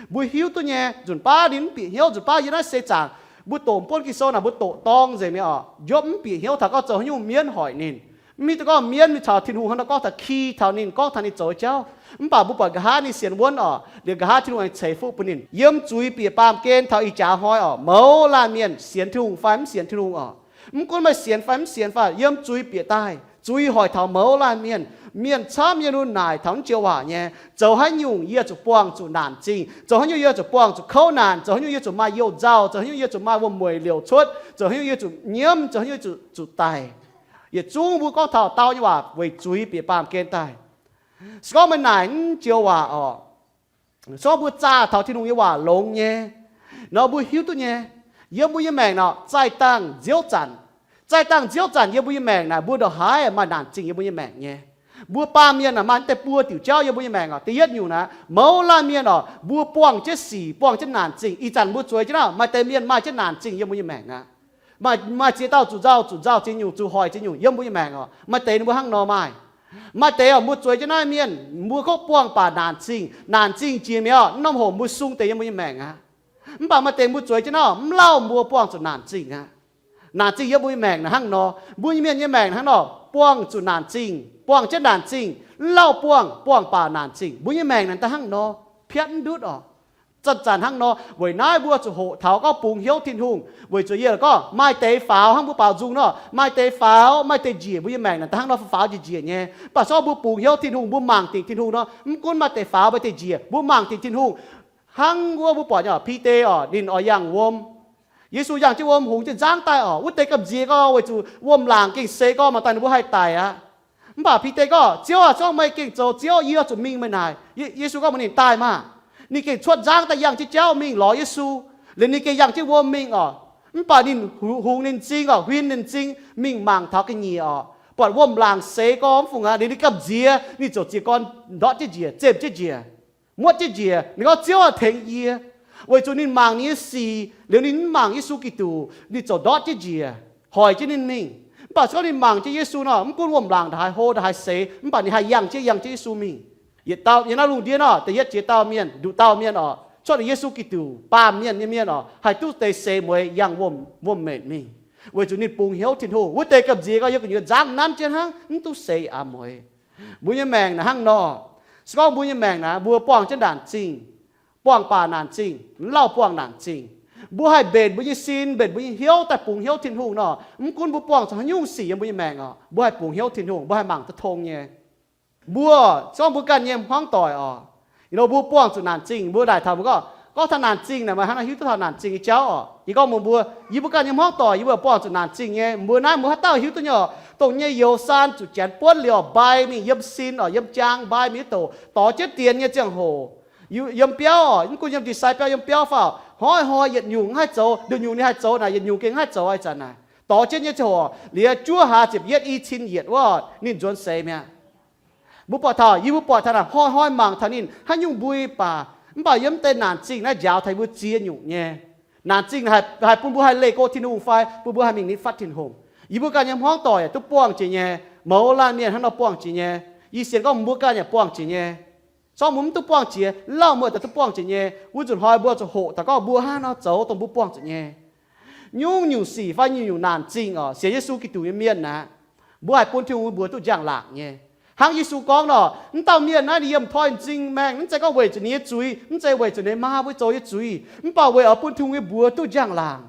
Mbuo hiuv duqv nyei, nzunc baav ninh mv bieqc hnyouv, nzunc baav yiem naaiv seix zaangc Mbuo doqc buonv Ging-Sou naaic mbuo doqc dorng nzengc mi'aqv oc. Njopv mv bieqc hnyouv taux gorngv zoux haaix nyungc mienv hoic ninh. Mv hiuv duqv gorngv mienv mingh caux Tin-Hungh hnangv nor gorngv taux ki taux ninh, gorngv taux ninh zoux jauv. Mv baac mbuo buatc nqa'haav ninh sienx wuonv oc, liuz nqa'haav Tin-Hungh aengx ceix fuqv bun ninh. Yiem zuiz bieqc baamh gen taux ih jaax hnoi oc, mouz laanh mienh sienx Tin-Hungh fai mv sienx Tin-Hungh oc. Mv gunv meih sienx fai mv sienx fai, yiem zuiz bieqc daaih, zuiz hoic taux mouz laanh mienh. Mienh camv yiem naaic taux naaiv joux waac nyei, zoux haaix nyungc yie zuqc buangh zuqc naanc zingh, zoux haaix nyungc yie zuqc buangh zuqc kouv naanc, zoux haaix nyungc yie zuqc maaih youh nzauh, zoux haaix nyungc yie zuqc maaih wuom-mueic liouc cuotv, zoux haaix nyungc yie zuqc nyiemv, zoux haaix nyungc yie zuqc, zuqc daic. Yietc zungv mbuo gorngv taux dau nyei waac weic zuiz bieqc baamh gen daaih. Se gorngv meih naaic naaiv joux waac oc, se gorngv mbuo zaah taux Tin-Hungh nyei waac longx nyei nor, mbuo hiuv duqv nyei, yiem mbuo nyei maengc naaic zaih dangh nziouv zanc, zaih dangh nziouv zanc yiem mbuo nyei maengc naaic mbuo ndongc haaix maaih naanc zingh yiem mbuo nyei maengc nyei. Mbuo baamh mienh naaic maaih naaiv deix buo diuc jauv yiem mbuo nyei maengc oc. Da'yietv nyungc naaic, mouz laanh mienh oc, mbuo buangh jienv sic, buangh jienv naanc zingh. Ih zanc mbuo zueiz jienv naaic, maaih deix mienh maaih jienv naanc zingh yiem mbuo nyei maengc aqv. Maaih, maaih ziex dauh zuqc nzauh, zuqc nzauh ziex nyungc, zuqc hoic ziex nyungc yiem mbuo nyei maengc oc. Maaih deix ninh mbuo hnangv nor maaih. Maaih deix oc, mbuo zueiz jienv naaiv mienh, mbuo kov buangh baac naanc zingh, naanc zingh jiex mi'aqv oc, norm hoc mbuo sung deix yiem mbuo nyei maengc aqv. Mv baac maaih deix mbuo zueiz jienv naaic, mv lauh mbuo buangh zuqc naanc zingh aqv. Naanc zingh yiem mbuo nyei maengc naaic hnangv nor, mbuo nyei mienh nyei maengc hnangv nor, buangh zuqc naanc zingh, buangh jienv naanc zingh, mv lauh buangh, buangh baac naanc zingh. Mbuo nyei maengc naaic daaih hnangv nor, piatv mv ndutv oc. Zanc-zanc hnangv nor, weic naaiv mbuo zuqc hoqc taux gorngv bungx hnyouv Tin-Hungh, weic zuqc yie gorngv maaih deix faaux hnangv mbuo baaux nzung nor, maaih deix faaux, maaih deix njiec. Mbuo nyei maengc naaic daaih hnangv nor faaux njiec njiec nyei. Mv baac se gorngv mbuo bungx hnyouv Tin-Hungh, mbuo mangc dingc Tin-Hungh nor, mv gunv maaih deix faaux, maaih deix njiec, mbuo mangc dingc Tin-Hungh. Hnangv wuov mbuo buatc nyei oc, Bide oc, ninh oix yangh wuom. Yesu yangh jienv wuom hungx jienv nzangv daaih oc. Wuov deix gamh nziex gorngv weic zuqc wuom-laangc gengh seix gorngv mangc daaih ninh mbuo haih daic aqv. Mv baac Bide gorngv, Ziouv aac, se gorngv meih gengh zoux Ziouv, yie zuqc mingh meih naaic. Ye-, Yesu gorngv mbuox ninh, Daaih maah! Ninh gengh cuotv nzangv daaih yangh jienv jauv mingh lorz Yesu. Liuz ninh gengh yangh jienv wuom mingh oc. Mv baac ninh hu-, hungx ninh m'zing oc, huin ninh m'zing mingh mangc taux ga'nyiec oc, buatc wuom-laangc seix gorngv mv fungc aqv. Liuz ninh gamh nziex, ninh ziouc jiez gorn ndortv jienv njiec, zemh jienv njiec, muotv jienv njiec. Ninh gorngv, Ziouv aac, tengx yie. Weic zuqc ninh mangc ninh nyei sic, liuz ninh mv mangc Yesu Giduc, ninh ziouc ndortv jienv njiec, hoic jienv ninh mingh. Mv baac se gorngv ninh mangc jienv Yesu nor, mv gunv wuom-laangc ndongc haaix hlo ndongc haaix seix, mv baac ninh haih yangh jienv, yangh jienv Yesu mingh. Yietc dauh, yiem naaiv lungh ndiev nor, da'yietv jiex dauh mienh, nduqc dauh mienh oc, cuotv liuz Yesu Giduc baamh mienh nyei mienh oc, haih duqv deix seix mueiz yangh wuom, wuom-maengc mingh, weic zuqc ninh bungx hnyouv Tin-Hungh. Wuov deix gamh nziex gorngv, Yie gu'nyuoz nzangv nanv jienv hnangv, mv duqv seix aqv mueiz. Mbuo nyei maengc naaic hnangv nor. Se gorngv mbuo nyei maengc naaic, mbuo buangh jienv naanc zingh, buangh baac naanc zingh, mv lauh buangh naanc zingh, mbuo haih mbenc mbuo nyei sin, mbenc mbuo nyei hnyouv daaih bungx hnyouv Tin-Hungh nor, mv gunv mbuo buangh zuqc haaix nyungc sic yiem mbuo nyei maengc oc, mbuo haih bungx hnyouv Tin-Hungh, mbuo haih mangc duqv tong nyei. Mbuo, se gorngv mbuo ganh nyei hmuangv doic oc, you know, mbuo buangh zuqc naanc zingh, mbuo naaic taux mbuo gorngv, gorngv taux naanc zingh naaic, meih hnangv naaiv hiuv duqv taux naanc zingh nyei jauv oc. Yie gorngv mbuox mbuo, yie mbuo ganh nyei hmuangv doic, yie mbuo buangh zuqc naanc zingh nyei. Mbuo naaiv mbuo haaix dauh hiuv duqv nyei oc, dongh nyei youz saan zuqc janx buonv liuz oc, mbai mingh yiem sin oc, yiem jaang mbai mingh nyei doqc, dorh jienv dienx nyei ziangh hoc, yiem biauv oc, mv gunv yiem ndie-sai biauv, yiem biauv fai oc, hnoi-hnoi yietc nyungc mv haih zoux, nduqc nyungc ninh haih zoux naaic, yietc nyungc gengh mv haih zoux ih zanc naaic. Dorh jienv nyei ziangh hoc, liuz juov hlaax ziepc yietv i cin yietc wuov, ninh nzuonx seix mi'aqv. Mbuo buatc taux, yie mbuo buatc taux naaic, hnoi-hnoi mangc taux ninh haaix nyungc mbui baac, mv baac yiem deix naanc zingh naaiv njaaux taux yie mbuo ziex nyungc nyei. Naanc zingh haih, haih bun mbuo haih leih go Tin-Hungh fai bun mbuo haih mingh nitv fatv Tin-Hungh. Yie mbuo ganh nyei hmuangv doic yaac duqv buangh jiex nyei. Mouz laanh mienh hnangv nor buangh jiex nyei. Yie sienx gorngv mbuo ganh yaac buangh jiex nyei. Se gorngv mbuo mv duqv buangh jiex, lauh mbuo daaih duqv buangh jiex nyei. Wuov nzunc hnoi mbuo zuqc hoqc taux gorngv mbuo hnangv nor zoux dongh mbuo buangh zuqc nyei. Nyungc-nyungc sic fai nyungc-nyungc naanc zingh oc, sienx Yesu Giduc nyei mienh aqv, mbuo haih bun Tin-Hungh mbuox duqv njang-laangc nyei. Hnangv Yesu gorngv nor, mv dauh mienh naaiv ninh yiem toi m'zing maengh, mv zeiz gorngv weic zuqc ninh nyei zuiz, mv zeiz weic zuqc ninh nyei maa mbuo zoux nyei zuiz, mv baac weic oix bun Tin-Hungh nyei mbuox duqv njang-laangc.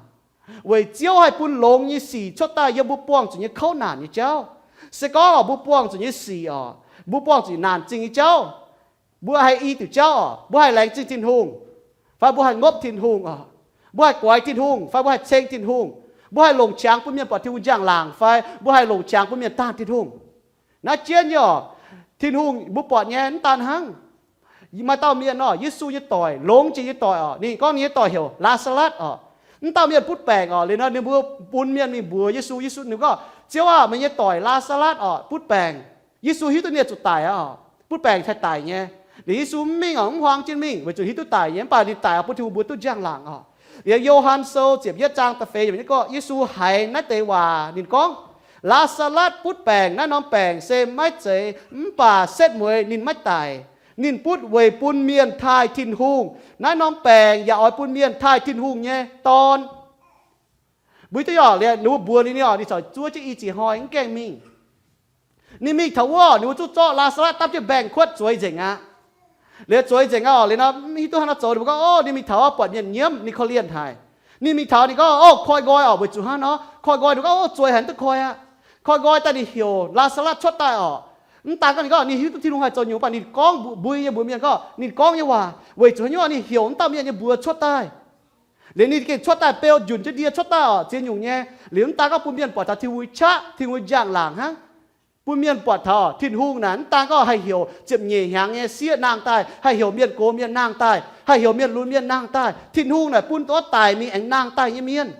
Weic Ziouv haih bun longx nyei sic cuotv daaih yiem mbuo buangh zuqc nyei kouv naanc nyei jauv. Se gorngv oc, mbuo buangh zuqc nyei sic oc, mbuo buangh zuqc naanc zingh nyei jauv, mbuo haih i diuc jauv oc, mbuo haih laengz zingh Tin-Hungh, fai mbuo haih ngopv Tin-Hungh oc, mbuo haih goix Tin-Hungh fai mbuo haih ceng Tin-Hungh, mbuo haih longc qangx bun mienh buatc Tin-Hungh njang-laangc fai mbuo haih longc qangx bun mienh daanh Tin-Hungh. Naaiv jienv nyei oc, Tin-Hungh mbuo buatc nyei mv daan hnangv. Maaih dauh mienh oc, Yesu nyei doic, longx jiex nyei doic oc, ninh gorngv ninh nyei doic heuc Laa^saa^latv oc. Mv dauh mienh butv baengc oc, liuz nor ninh mbuo bun mienh mingh mbuox Yesu. Yesu ninh gorngv, Ziouv aah, meih nyei doic Laa^saa^latv oc butv baengc. Yesu hiuv duqv ninh zuqc daic aqv oc, butv baengc haih daic nyei. Liuz Yesu mv mingh oc, mv huaang jienv mingh weic zuqc hiuv duqv daic nyei, mv baac ninh daic oc bun Tin-Hungh mbuox duqv njang-laangc oc. Liuz Yo^han Sou ziepc yietv zaang da'feix yiemc gorngv, Yesu haiz naaiv deix waac ninh gorngv, Laa^saa^latv butv baengc, naaiv norm baengc se maiv zeiz, mv baac setv mueiz ninh maiv daic. Ninh butv weic bun mienh taaih Tin-Hungh. Naaiv norm baengc yaac oix bun mienh taaih Tin-Hungh nyei Dorn. Mbuo hiuv duqv nyei oc, liuz ninh mbuo mbuox ninh, ninh oc, ninh corc zuov jienv i ziex hnoi mv gaengh mingh. Ninh mingh taux wuov, ninh mbuo zuqc zorqv Laa^saa^latv dapv jienv mbaengx-kuotv zueiz nzengc aqv. Liuz zueiz nzengc aqv oc, liuz nor mv hiuv duqv hnangv nor zoux, ninh mbuo gorngv, Ov, ninh mingh taux wuov buatc mienh nyiemv, ninh korv-lienh haic. Ninh mingh taux ninh gorngv, Ov, koi nqoi oc, weic zuqc hnangv nor koi nqoi. Ninh gorngv, Ov, zueiz haic, mv duqv koi aqv. Koi nqoi daaih ninh heuc Laa^saa^latv cuotv daaih oc. Mv daan gorngv ninh gorngv ninh hiuv duqv Tin-Hungh haih zoux nyungc, mv baac ninh gorngv mbui nyei mbuox mienh gorngv ninh gorngv nyei waac, weic zuqc haaix nyungc ninh heuc mv dauh mienh nyei mbuox cuotv daaih. Liuz ninh gengh cuotv daaih beu njunc jienv ndie cuotv daaih oc, ziex nyungc nyei. Liuz mv daan gorngv bun mienh buatc taux Tin-Hungh nyei qaqv, Tin-Hungh nyei njang-laangc hnangv. Bun mienh buatc taux Tin-Hungh naaic mv daan gorngv haih heuc ziepc nyeic hnyangx nyei sieqv nangh daaih, haih heuc mienh gox mienh nangh daaih, haih heuc mienh lunx mienh nangh daaih. Tin-Hungh naaic bun duqv daic mingh aengx nangh daaih nyei mienh.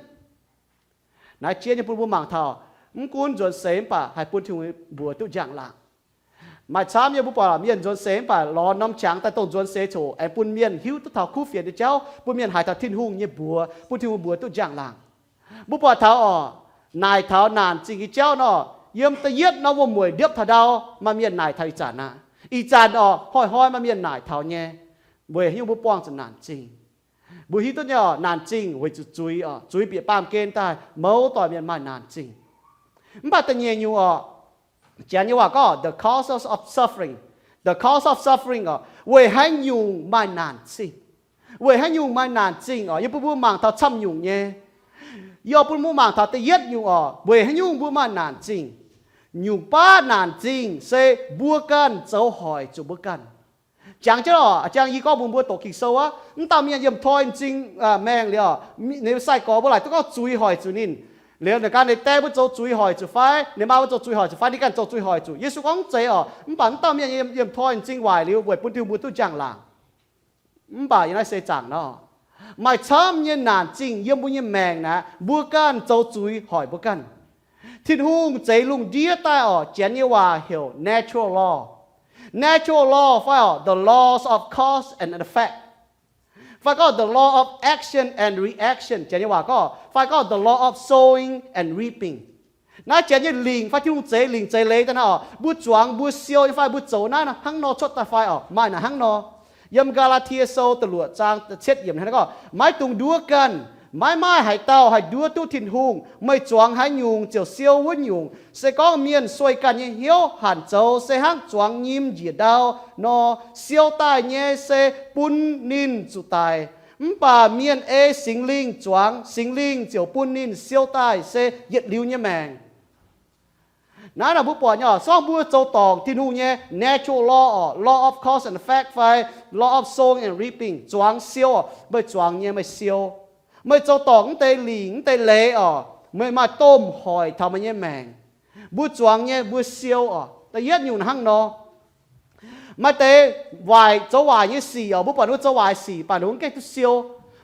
Naaiv jiex nyei bun mbuo mangc taux, mv gunv nzuonx seix mv baac haih bun Tin-Hungh mbuox duqv njang-laangc. Maaih camv nyei mbuo buatc mienh nzuonx seix mv baac lorz norm qangx daaih dongh nzuonx seix coc aengx bun mienh hiuv duqv taux kuv fienx nyei jauv, bun mienh haiz taux Tin-Hungh nyei mbuox, bun Tin-Hungh mbuox duqv njang-laangc. Mbuo buatc taux oc, naaic taux naanc zingh nyei jauv nor, yiem da'yietv nor wuom-mueic ndiepv taux ndau maaih mienh naaic taux ih zanc aqv. Ih zanc oc, hnoi-hnoi maaih mienh naaic taux nyei. Weic haaix nyungc mbuo buangh zuqc naanc zingh? Mbuo hiuv duqv nyei oc, naanc zingh weic zuqc zuiz oc, zuiz bieqc baamh gen daaih mouz doic mienh maaih naanc zingh. Mv baac da'nyeic nyungc oc, Janx nyei waac gorngv the causes of suffering. The cause of suffering oc, weic haaix nyungc maaih naanc zingh? Weic haaix nyungc maaih naanc zingh oc? Yie bun mbuo mangc taux camv nyungc nyei. Yie bun mbuo mangc taux da'yietv nyungc oc, weic haaix nyungc mbuo maaih naanc zingh. Nyungc baav naanc zingh se mbuo ganh zoux hoic zuqc mbuo ganh. Jangx jienv oc, jangx yie gorngv mbuox mbuo doqc Ging-Sou aqv. Mv dauh mienh yiem toi m'zing maengh liuz, ninh sai-gorx mbuo laaic duqv gorngv zuiz hoic zuqc ninh. Liuz ninh ganh ninh die mbuo zoux zuiz hoic zuqc fai, ninh maa mbuo zoux zuiz hoic zuqc fai, ninh ganh zoux zuiz hoic zuqc. Yesu gorngv mv zeiz oc. Mv baac mv dauh mienh yiem toi m'zing waaic liuz weic bun Tin-Hungh mbuox duqv njang-laangc. Mv baac yiem naaiv seix zaangc nor, maaih camv nyei naanc zingh yiem mbuo nyei maengc naaic, mbuo ganh zoux zuiz hoic mbuo ganh. Tin-Hungh zeix lungh ndiev daaih oc, Janx nyei waac heuc natural law. Natural law fai oc the laws of cause and effect, fai gorngv the law of action and reaction, Janx nyei waac gorngv, fai gorngv the law of sowing and reaping. Naaiv Janx nyei lingc fai Tin-Hungh zeix lingc zeix leiz daaih naaiv oc, mbuo zuangx mbuo siou nyei fai mbuo zoux naaiv hnangv nor cuotv daaih fai oc, maaih naaic hnangv nor. Yiem Gaa^laa^tie Sou da'luoqc zaang cietv yiemc naaiv gorngv, maiv dungx nduov ganh. Maiv maaih haaix dauh haih nduov duqv Tin-Hungh. Meih zuangx haaix nyungc ziouc siou wuov nyungc. Se gorngv mienh sueih ganh nyei hnyouv hanc zoux se hnangv zuangx nyim njiec ndau nor, siou daaih nyei se bun ninh zuqc daic. Mv baac mienh ei Singx Lingh zuangx, Singx Lingh ziouc bun ninh siou daaih se yietc liuz nyei maengc. Naaiv nor mbuo buatc nyei oc, se gorngv mbuo zoux dorngc Tin-Hungh nyei natural law oc, law of cause and effect fai law of sowing and reaping, zuangx siou oc, meih zuangx nyei meih siou. Meih zoux dorngc mv deix lingc mv deix leiz oc, meih maaih domh hoic taux meih nyei maengc. Mbuo zuangx nyei mbuo siou oc. Da'yietv nyungc hnangv nor, maaih deix waaic, zoux waaic nyei sic oc, mbuo buatc ninh mbuo zoux waaic sic mv baac ninh mbuo mv gaengh duqv siou.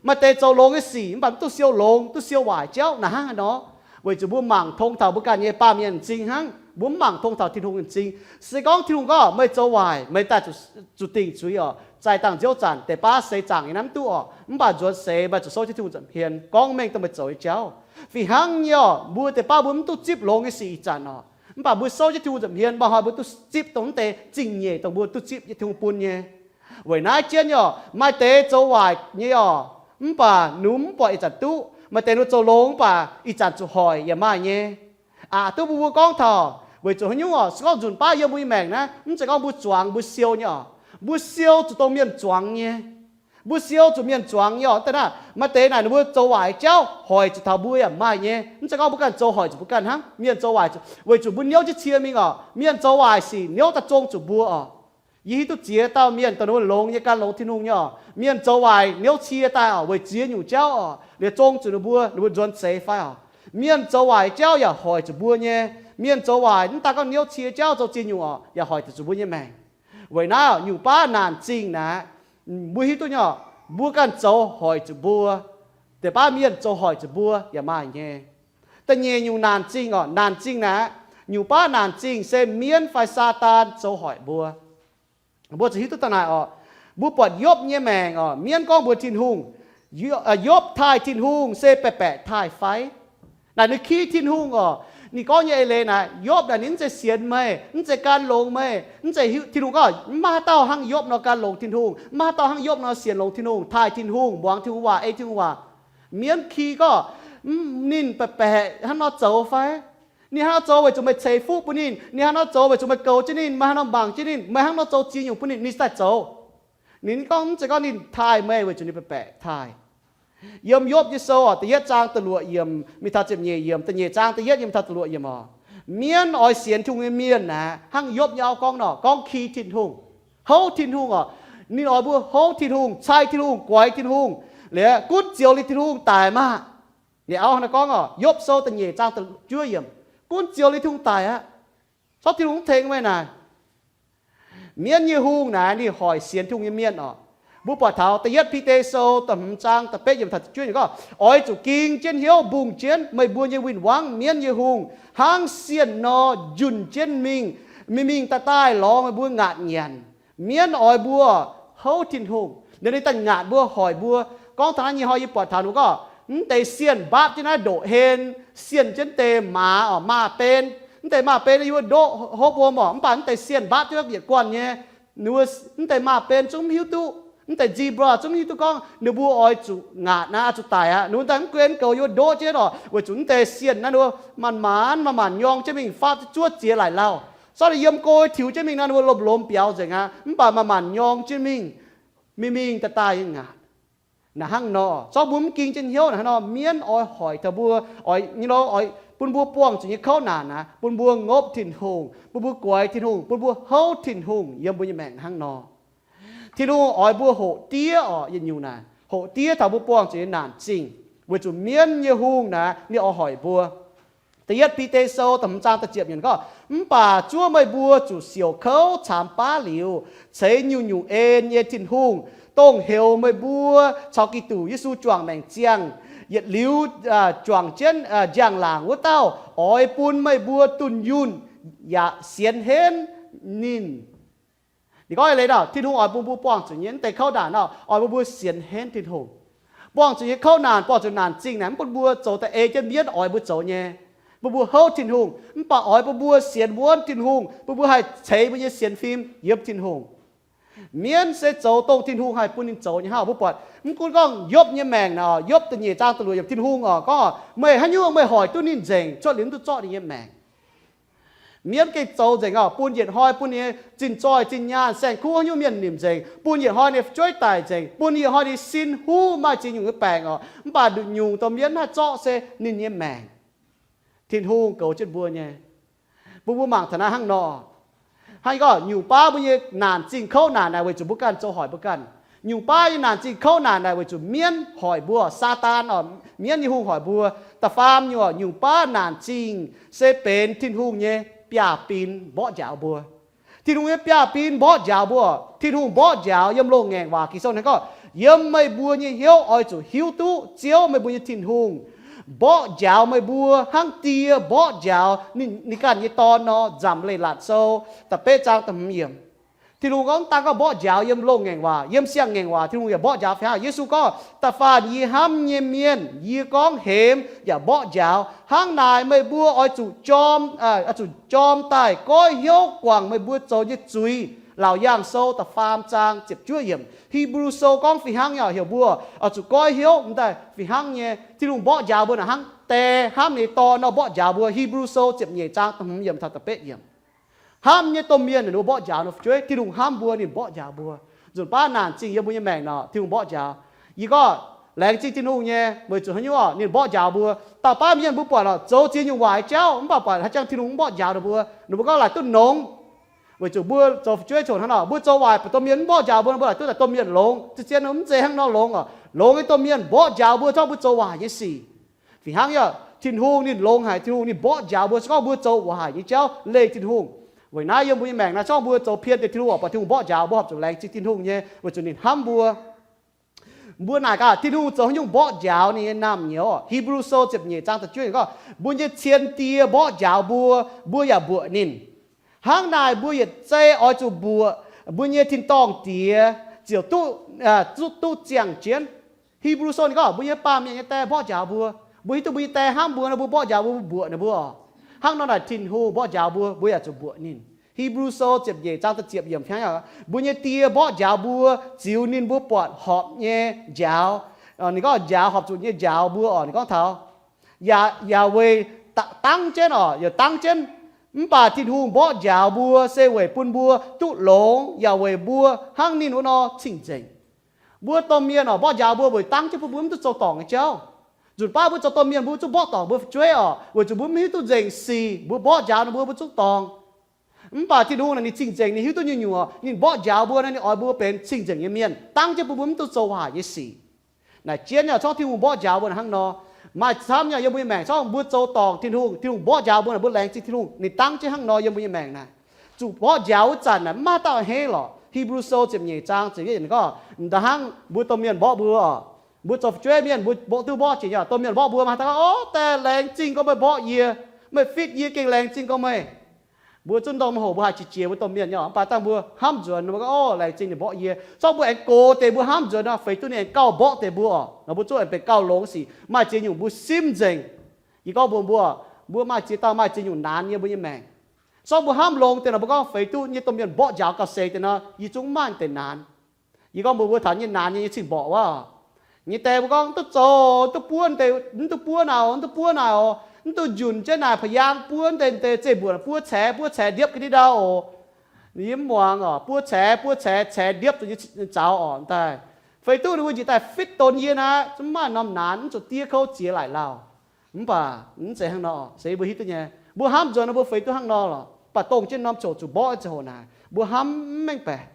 Maaih deix zoux longx nyei sic mv baac mv duqv siou longx, duqv siou waaic jauv naaic hnangv haaix nor. Weic zuqc mbuo mangc tong taux mbuo ganh nyei baamh mienh m'zing hnangv, mbuo mv mangc tong taux Tin-Hungh m'zing. Se gorngv Tin-Hungh gorngv meih zoux waaic, meih daaih zuqc dingc zuiz oc, zaih dangh nziouv zanc deix baav seix zaangc yiem naaiv mv duqv oc, mv baac nzuonx seix meih zuqc souv jienv Tin-Hungh nza'hmien gorngv mengh dongh meih zoux nyei jauv. Fih hnangv nyei oc, mbuo deix baav mbuo mv duqv zipv longx nyei sic ih zanc oc, mv baac mbuo souv jienv Tin-Hungh nza'hmien, maaih hnoi mbuo duqv zipv dongh mv deix zingh nyeic dongh mbuo duqv zipv nyei Tin-Hungh bun nyei. Weic naaiv jienv nyei oc, maaih deix zoux waaic nyei oc, mv baac ninh mv buatc ih zanc duqv. Maaih deix ninh zoux longx mv baac ih zanc zuqc hoic yaac maaih nyei. Aqc duqv mbuo mbuo gorngv taux weic zuqc haaix nyungc oc, se gorngv nzunc baav yiem mbuo nyei maengc naaiv, mv zeiz gorngv mbuo zuangx mbuo siou nyei oc. Mbuo siou zuqc dongh mienh zuangx nyei. Mbuo siou zuqc mienh zuangx nyei oc. Daaih naaiv maaih deix naaic ninh mbuo zoux waaic jauv hoic zuqc taux mbuo yaac maaih nyei. Mv zeiz gorngv mbuo ganh zoux hoic zuqc mbuo ganh hnangv. Mienh zoux waaic weic zuqc mbuo niouv jienv cie mingh oc. Mienh zoux waaic sic niouv daaih zong zuqc mbuo oc. Yie hiuv duqv ziex dauh mienh dongh ninh mbuo longx nyei gan longx Tin-Hungh nyei oc. Mienh zoux waaic niouv cie daaih oc, weic ziex nyungc jauv oc, liuz zong zuqc ninh mbuo, ninh mbuo nzuonx seix fai oc. Mienh zoux waaic jauv yaac hoic zuqc mbuo nyei. Mienh zoux waaic mv daan gorngv niouv cie jauv zoux ziex nyungc oc, yaac hoic zuqc mbuo nyei maengc. Weic naaiv nyungc baav naanc zingh naaic, mbuo hiuv duqv nyei oc, mbuo ganh zoux hoic zuqc mbuo. Deix baav mienh zoux hoic zuqc mbuo yaac maaih nyei. Da'nyeic nyungc naanc zingh oc, naanc zingh naaic, nyungc baav naanc zingh se mienv fai Saadaan zoux hoic mbuo. Mbuo zuqc hiuv duqv daaih naaic oc, mbuo buatc Yopv nyei maengc oc, mienv gorngv mbuox Tin-Hungh, Yopv taaih Tin-Hungh se baeqc baeqc taaih fai? Naaic ninh ki Tin-Hungh oc. Ninh gorngv nyei eix leiz naaic, Yopv naaic ninh mv zeiz sienx meih, mv zeiz gan longx meih, mv zeiz hiuv, Tin-Hungh gorngv mv maaih haaix dauh hnangv Yopv nor gan longx Tin-Hungh, mv maaih haaix dauh hnangv Yopv nor sienx longx Tin-Hungh, taaih Tin-Hungh, muangx Tin-Hungh waac, ei Tin-Hungh waac. Mienv ki gorngv, Mv, ninh baeqc baeqc hnangv nor zoux fai? Ninh hnangv nor zoux weic zuqc meih ceix fuqv bun ninh. Ninh hnangv nor zoux weic zuqc meih goux jienv ninh, meih hnangv nor mangc jienv ninh, meih hnangv nor zoux ziex nyungc bun ninh, ninh daaih zoux. Ninh gorngv mv zeiz gorngv ninh taaih meih weic zuqc ninh baeqc baeqc taaih. Yiem Yopv nyei sou oc, da'yietv zaang da'luoqc yiemc mingh taux ziepc nyeic yiemc, da'nyeic zaang da'yietv yiemc taux da'luoqc yiemc oc. Mienv oix sienx Tin-Hungh nyei mienh naaic, hnangv Yopv nyei auv gorngv nor, gorngv ki Tin-Hungh, houv Tin-Hungh oc. Ninh oix mbuo houv Tin-Hungh, cai Tin-Hungh, guaix Tin-Hungh, liuz gunv zioux liuz Tin-Hungh daic maah! Ninh auv hnangv naaiv gorngv oc, Yopv sou da'nyeic zaang da'juov yiemc, gunv zioux liuz Tin-Hungh daic aqv. Zorqv Tin-Hungh mv tengx meih naaic. Mienv nyei hungh naaic ninh hoic sienx Tin-Hungh nyei mienh oc. Mbuo buatc taux da'yietv Bide sou da'hmz zaang da'betv yiemc taux da'juov yiemc gorngv, oix zuqc ging jienv hnyouv mbungh jienv meih mbuo nyei win-wangv, mienv nyei hungh, hnangv sienh nor njunh jienv mingh, mingh mingh daaih daaih lorz meih mbuo ngaatc nyanc. Mienv oix mbuo houv Tin-Hungh, ninh daaih ngaatc mbuo, hoic mbuo. Gorngv taux naaiv nyei hnoi yie buatc taux ninh gorngv, mv deix sienh mbaapv jienv naaiv ndoqc hlen, sienh jienv deix maaz oc, maaz-ben. Mv deix maaz-ben yie mbuo ndoqv hopv wuom oc, mv baac mv deix sienh mbaapv jienv naaiv yietc guanh nyei, ninh mbuo, mv deix maaz-ben zungv mv hiuv duqv, mv deix zebra zungv mv hiuv duqv gorngv ninh mbuo oix zuqc ngaatc naaiv, oix zuqc daic aqv. Ninh mbuo daaih mv gunv goux yie mbuo ndoqv jienv oc, weic zuqc mv deix sienh naaiv ninh mbuo manc-manc manc-manc nyorng jienv mingh, faatv zuov ziex laic lauh. Zorqv ninh yiem go tiux jienv mingh naaiv ninh mbuo lomh lomh biaux nzengc aqv, mv baac manc-manc nyorng jienv mingh, mingh mingh daaih daaih nyei ngaatc. Naaic hnangv nor, zorqv mbuo mv ging jienv hnyouv naaic hnangv nor, mienv oix hoic taux mbuo, oix nyei lo, oix bun mbuo buangh zuqc nyei kouv naanc naaic, bun mbuo ngopv Tin-Hungh, bun mbuo guaix Tin-Hungh, bun mbuo houv Tin-Hungh yiem mbuo nyei maengc hnangv nor. Tin-Hungh oix mbuo hoqc diev oc, yietc nyungc naaic, hoqc diev taux mbuo buangh zuqc nyei naanc zingh, weic zuqc mienv nyei hungh naaic ninh oix hoic mbuo. Da'yietv Bide sou da'hmz zaang da'ziepc yiemc gorngv, mv baac zuov meih mbuo zuqc siouc kouv caamx baav liuz, ceix nyungc-nyungc en nyei Tin-Hungh, dongh heuc meih mbuo caux Giduc Yesu juangc maengc ziangh, yietc liuz juangc jienv njang-laangc wuov dauh, oix bun meih mbuo dunh yunh yaac sienx henv ninh. Ninh gorngv leiz dauh, Tin-Hungh oix bun mbuo buangh zuqc nyei mv deix kouv naanc nor, oix bun mbuo sienx henv Tin-Hungh. Buangh zuqc nyei kouv naanc, buangh zuqc naanc zingh naaic, mv bun mbuo zoux da'eix jienv mienv oix mbuo zoux nyei. Bun mbuo houv Tin-Hungh, mv baac oix bun mbuo sienx wuonv Tin-Hungh, bun mbuo haih ceix mbuo nyei sienx fim yiem Tin-Hungh. Mienv se zoux dongh Tin-Hungh haih bun ninh zoux nyei hnangv. Mbuo buatc mv gunv gorngv Yopv nyei maengc naaic, Yopv da'nyeic zaang da'luoqc yiemc, Tin-Hungh oc gorngv, meih haaix nyungc meih hoic duqv ninh nzengc, cuotv liuz mv duqv zorqv ninh nyei maengc. Mienv gengh zoux nzengc oc, bun yietc hnoi bun ninh nyei zinh zoih zinh nyaanh saeng-kuv haaix nyungc mienh nimc nzengc, bun yietc hnoi ninh nyei fu'jueiv daic nzengc, bun yietc hnoi ninh sin huv, maaih ziex nyungc nyei baengc oc, mv baac nduqc nyungc dongh mienv haih zorqv se ninh nyei maengc. Tin-Hungh goux jienv mbuo nyei. Mbuo, mbuo mangc taux naaiv hnangv nor. Hnangv gorngv nyungc baav mbuo nyei naanc zingh kouv naanc naaic weic zuqc mbuo ganh zoux hoic mbuo ganh. Nyungc baav nyei naanc zingh kouv naanc naaic weic zuqc mienv hoic mbuo, Saadaan oc, mienv nyei hungh hoic mbuo. Da'faam nyungc, nyungc baav naanc zingh se benx Tin-Hungh nyei biaav-bin mborqv njaaux mbuo. Tin-Hungh nyei biaav-bin mborqv njaaux mbuo. Tin-Hungh mborqv njaaux yiem loz-ngaengc waac Ging-Sou hnangv gorngv, yiem meih mbuo nyei hnyouv oix zuqc hiuv duqv Ziouv, meih mbuo nyei Tin-Hungh, mborqv njaaux meih mbuo hnangv die mborqv njaaux ninh, ninh ganh nyei dorn nor, Nzamc Leiz-Latc Sou da'betv zaang da'hmz yiemc. Tin-Hungh gorngv, mv daan gorngv mborqv njaaux yiem loz-ngaengc waac, yiem siang-ngaengc waac Tin-Hungh yaac mborqv njaaux fih hnangv. Yesu gorngv, da'faanh yie hnamv nyei mienh, yie gorngv hemx yaac mborqv njaaux. Hnangv naaic meih mbuo oix zuqc jorm, oix zuqc jorm daaih goiv hnyouv guangc meih mbuo zoux nyei zuiz. Laauc Yaangh Sou da'faam zaang ziepc juov yiemc. Hipv^lu Sou gorngv fih hnangv nyei, heuc mbuo oix zuqc goiv hnyouv daaih fih hnangv nyei. Tin-Hungh mborqv njaaux mbuo naaic hnangv die hnamv ninh nyei dorn nor mborqv njaaux mbuo. Hipv^lu Sou ziepc nyeic zaang da'hmz yiemc taux da'betv yiemc. Hnamv nyei domh mienh ninh mbuo mborqv njaaux ninh fu'jueiv. Tin-Hungh hnamv mbuo, ninh mborqv njaaux mbuo. Nzunc baav naanc zingh yiem mbuo nyei maengc nor, Tin-Hungh mborqv njaaux. Yie gorngv laengz zingh Tin-Hungh nyei, weic zuqc haaix nyungc oc, ninh mborqv njaaux mbuo. Dauh baav mienh mbuo buatc oc, zoux ziex nyungc waaic jauv, mv baac buatc haaix jangx Tin-Hungh mv mborqv njaaux ninh mbuo, ninh mbuo gorngv laaic duqv nongx. Weic zuqc mbuo zoux fu'jueiv coc hnangv nor, mbuo zoux waaic baac domh mienh mv mborqv njaaux mbuo, mbuo laaic duqv daaih domh mienh longx. Zien-zien mv zeiz hnangv nor longx oc. Longx nyei domh mienh mborqv njaaux mbuo, zorqv mbuo zoux waaic nyei sic. Fih hnangv nyei, Tin-Hungh ninh longx haic, Tin-Hungh ninh mborqv njaaux mbuo, se gorngv mbuo zoux waaic nyei jauv leih Tin-Hungh. Weic naaiv yiem mbuo nyei maengc naaiv, se gorngv mbuo zoux pien deix Tin-Hungh oc, baac Tin-Hungh mborqv njaaux mbuo horpc zuqc laengz zingh Tin-Hungh nyei, weic zuqc ninh hnamv mbuo. Mbuo naaic gaax, Tin-Hungh zoux haaix nyungc mborqv njaaux ninh nyei naamh nyouz? Hipv^lu Sou ziepc nyeic zaang da'juov yiemc gorngv, mbuo nyei cien die mborqv njaaux mbuo, mbuo yaac mbuoqc ninh. Hnangv naaic mbuo yietc zei oix zuqc mbuoqc mbuo nyei tin-dorngh Diex, ziouc duqv, duqv, duqv ziangh jienv. Hipv^lu Sou ninh gorngv, mbuo nyei baamh mienh nyei die mborqv njaaux mbuo. Mbuo hiuv duqv mbuo nyei die hnamv mbuo nor, mbuo mborqv njaaux mbuo, mbuoqc ninh mbuo oc. Hnangv nor naaic Tin-Hungh mborqv njaaux mbuo, mbuo yaac zuqc mbuoqc ninh. Hipv^lu Sou ziepc nyeic zaang da'ziepc yiemc fih hnangv, mbuo nyei die mborqv njaaux mbuo, ziux ninh mbuo buatc horpc nyei njaaux. Ninh gorngv njaaux horpc zuqc nyei njaaux mbuo oc. Ninh gorngv taux yaac, yaac weic dangv jienv oc, yaac dangv jienv. Mv baac Tin-Hungh mborqv njaaux mbuo se weic bun mbuo duqv longx, yaac weic mbuo hnangv ninh wuov nor cing-nzengc. Mbuo domh mienh oc, mborqv njaaux mbuo weic dangv jienv bun mbuo mv duqv zoux dorngc nyei jauv. Nzunc baav mbuo zoux domh mienh mbuo zungv mborqv dorngc mbuo fu'jueiv oc, weic zuqc mbuo mv hiuv duqv nzengc sic, mbuo mborqv njaaux ninh mbuo, mbuo zungv dorngc. Mv baac Tin-Hungh naaic ninh cing-nzengc, ninh hiuv duqv nyungc-nyungc oc, ninh mborqv njaaux mbuo naaic, ninh oix mbuo benx cing-nzengc nyei mienh, dangv jienv bun mbuo mv duqv zoux waaic nyei sic. Naaic jienv nyei, corc Tin-Hungh mborqv njaaux mbuo hnangv nor. Maaih camv nyei yiem mbuo nyei maengc, corc mbuo zoux dorngc Tin-Hungh, Tin-Hungh mborqv njaaux mbuo naaic, mbuo laengz zingh Tin-Hungh, ninh dangv jienv hnangv nor yiem mbuo nyei maengc naaic. Zuqc mborqv njaaux wuov zanc naaic mv maaih dauh a'hneiv lorqc. Hipv^lu Sou ziepc nyeic zaang ziepc yietv yiemc gorngv, m'daaih hnangv mbuo domh mienh mborqv mbuo oc, mbuo zoux fu'jueiv mienh mbuo mborqv, duqv mborqv jiex nyei oc, domh mienh mborqv mbuo, maaih dauh gorngv, Ov, daaih laengz zingh gorngv meih mborqv yie, meih fitv yie gengh laengz zingh gorngv meih. Mbuo zungv ndorm hoc mbuo haih qiex jiez mbuo domh mienh nyei oc, mv baac dangh mbuo hnamv nzuonx mbuo gorngv, Ov, laengz zingh ninh mborqv yie. Corc mbuo aengx gox deix mbuo hnamv nzuonx nor, feix duqv ninh aengx gauh mborqv deix mbuo oc. Nor mbuo zungv aengx benx gauh longx sic. Maaih ziex nyungc mbuo simv nzengc. Yie gorngv mbuox mbuo, mbuo maaih ziex dauh maaih ziex nyungc naanx yiem mbuo nyei maengc. Corc mbuo hnamv longx deix nor, mbuo gorngv feix duqv nyei domh mienh mborqv njaaux gauh seix deix nor, yie zungv mv maaih deix naanx. Yie gorngv mbuox mbuo taux nyei naanx nyei, nyei cing-mborqc wuov, nyei deix mbuo gorngv, Mv duqv zoux, mv duqv buov deix, mv duqv buov naaic oc, mv duqv buov naaic oc, mv duqv njunh jienv naaic pa'yaang buov deix, deix zeiv-mbuoqc buov ceix, buov ceix ndiepv ga'ndiev ndau oc. Yie mv muangx oc, buov ceix, buoz ceix, ceix ndiepv zuqc nyei zaux oc daaih. Feix duqv ninh mbuo njiec daaih fitv donx yie naaic, zungv mv maaih norm naanx, mv zuqc diev kouv ziex laaic lauh. Mv baac mv zeiz hnangv nor, se mbuo hiuv duqv nyei. Mbuo hnamv nzuonx nor mbuo feix duqv hnangv nor lorqc. Mv baac dongh jienv norm ziouc zuqc mborqv ziangh hoc naaic, mbuo hnamv mv mengh baeqc.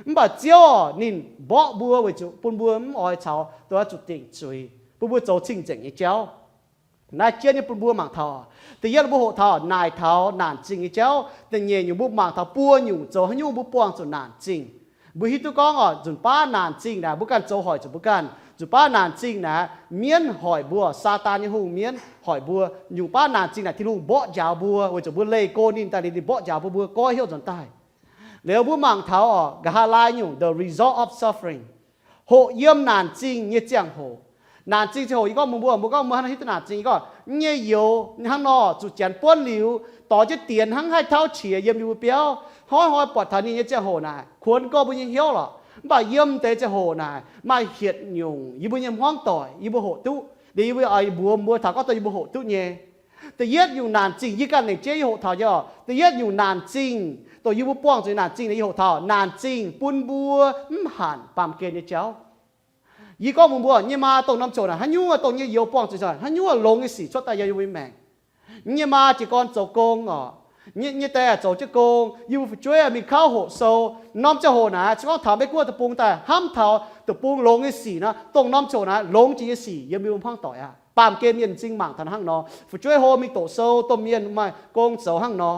Mv baac Ziouv oc, ninh mborqv mbuo weic zuqc bun mbuo mv oix caux dongh zuqc dingc zuiz, bun mbuo zoux cing-nzengc nyei jauv. Naaiv jienv nyei bun mbuo mangc taux, da'yietv mbuo hoqc taux naaic taux naanc zingh nyei jauv. Da'nyeic nyungc mbuo mangc taux buo nyungc zoux haaix nyungc mbuo buangh zuqc naanc zingh. Mbuo hiuv duqv gorngv oc, nzunc baav naanc zingh naaic mbuo ganh zoux hoic zuqc mbuo ganh. Nzunc baav naanc zingh naaic mienv hoic mbuo, Saadaan nyei hungh mienv hoic mbuo. Nzunc baav naanc zingh naaic Tin-Hungh mborqv njaaux mbuo weic zuqc mbuo leih go ninh daaih liuz ninh mborqv njaaux bun mbuo goiv hnyouv nzuonx daaih. Liuz mbuo mangc taux oc, nqa'haav laai nyungc, the result of suffering. Hoqc yiem naanc zingh nyei ziangh hoc. Naanc zingh ziangh hoc yie gorngv mbuox mbuo, mbuo gorngv mbuo hnangv nor hiuv duqv naanc zingh, yie gorngv nyei youz hnangv nor zuqc janx buonv liuz, dorh jienv dienx hnangv haih tauv qiex yiem yie mbuo biauv. Hnoi-hnoi buatc taux ninh nyei ziangh hoc naaic, kuonx gorx mbuo nyei hnyouv lorqc. Mv baac yiem deix ziangh hoc naaic maaih hietc nyungc yie mbuo nyei hmuangv doic yie mbuo hoqc duqv. Liuz yie mbuo oix mbuox mbuo taux gorngv dongh yie mbuo hoqc duqv nyei. Da'yietv nyungc naanc zingh yie ganh lengc jeiv yie hoqc taux nyei oc. Da'yietv nyungc naanc zingh dongh yie mbuo buangh zuqc naanc zingh naaic, yie hoqc taux naanc zingh bun mbuo mv hanc baamh gen nyei jauv. Yie gorngv mbuox mbuo, nyei maa dongh norm ziouc naaic haaix nyungc dongh nyei youz buangh zuqc haaix nyungc longx nyei sic cuotv daaih yiem yie mbuo nyei maengc. Nyei maa jiez gorn zoux gong oc. Nyei, nyei die zoux jienv gong, yie mbuo fu'jueiv mingh kauv hoqc sou. Norm ziangh hoc naaic se gorngv taux Meiv Guoqv deic-bung daaih hnamv taux deic-bung longx nyei sic nor, dongh norm ziouc naaic longx jiex nyei sic yiem yie mbuo hmuangv doic aqv. Baamh gen mienh m'zing mangc taux hnangv nor, fu'jueiv hlo mingh doqc sou, domh mienh maaih gong zoux hnangv nor.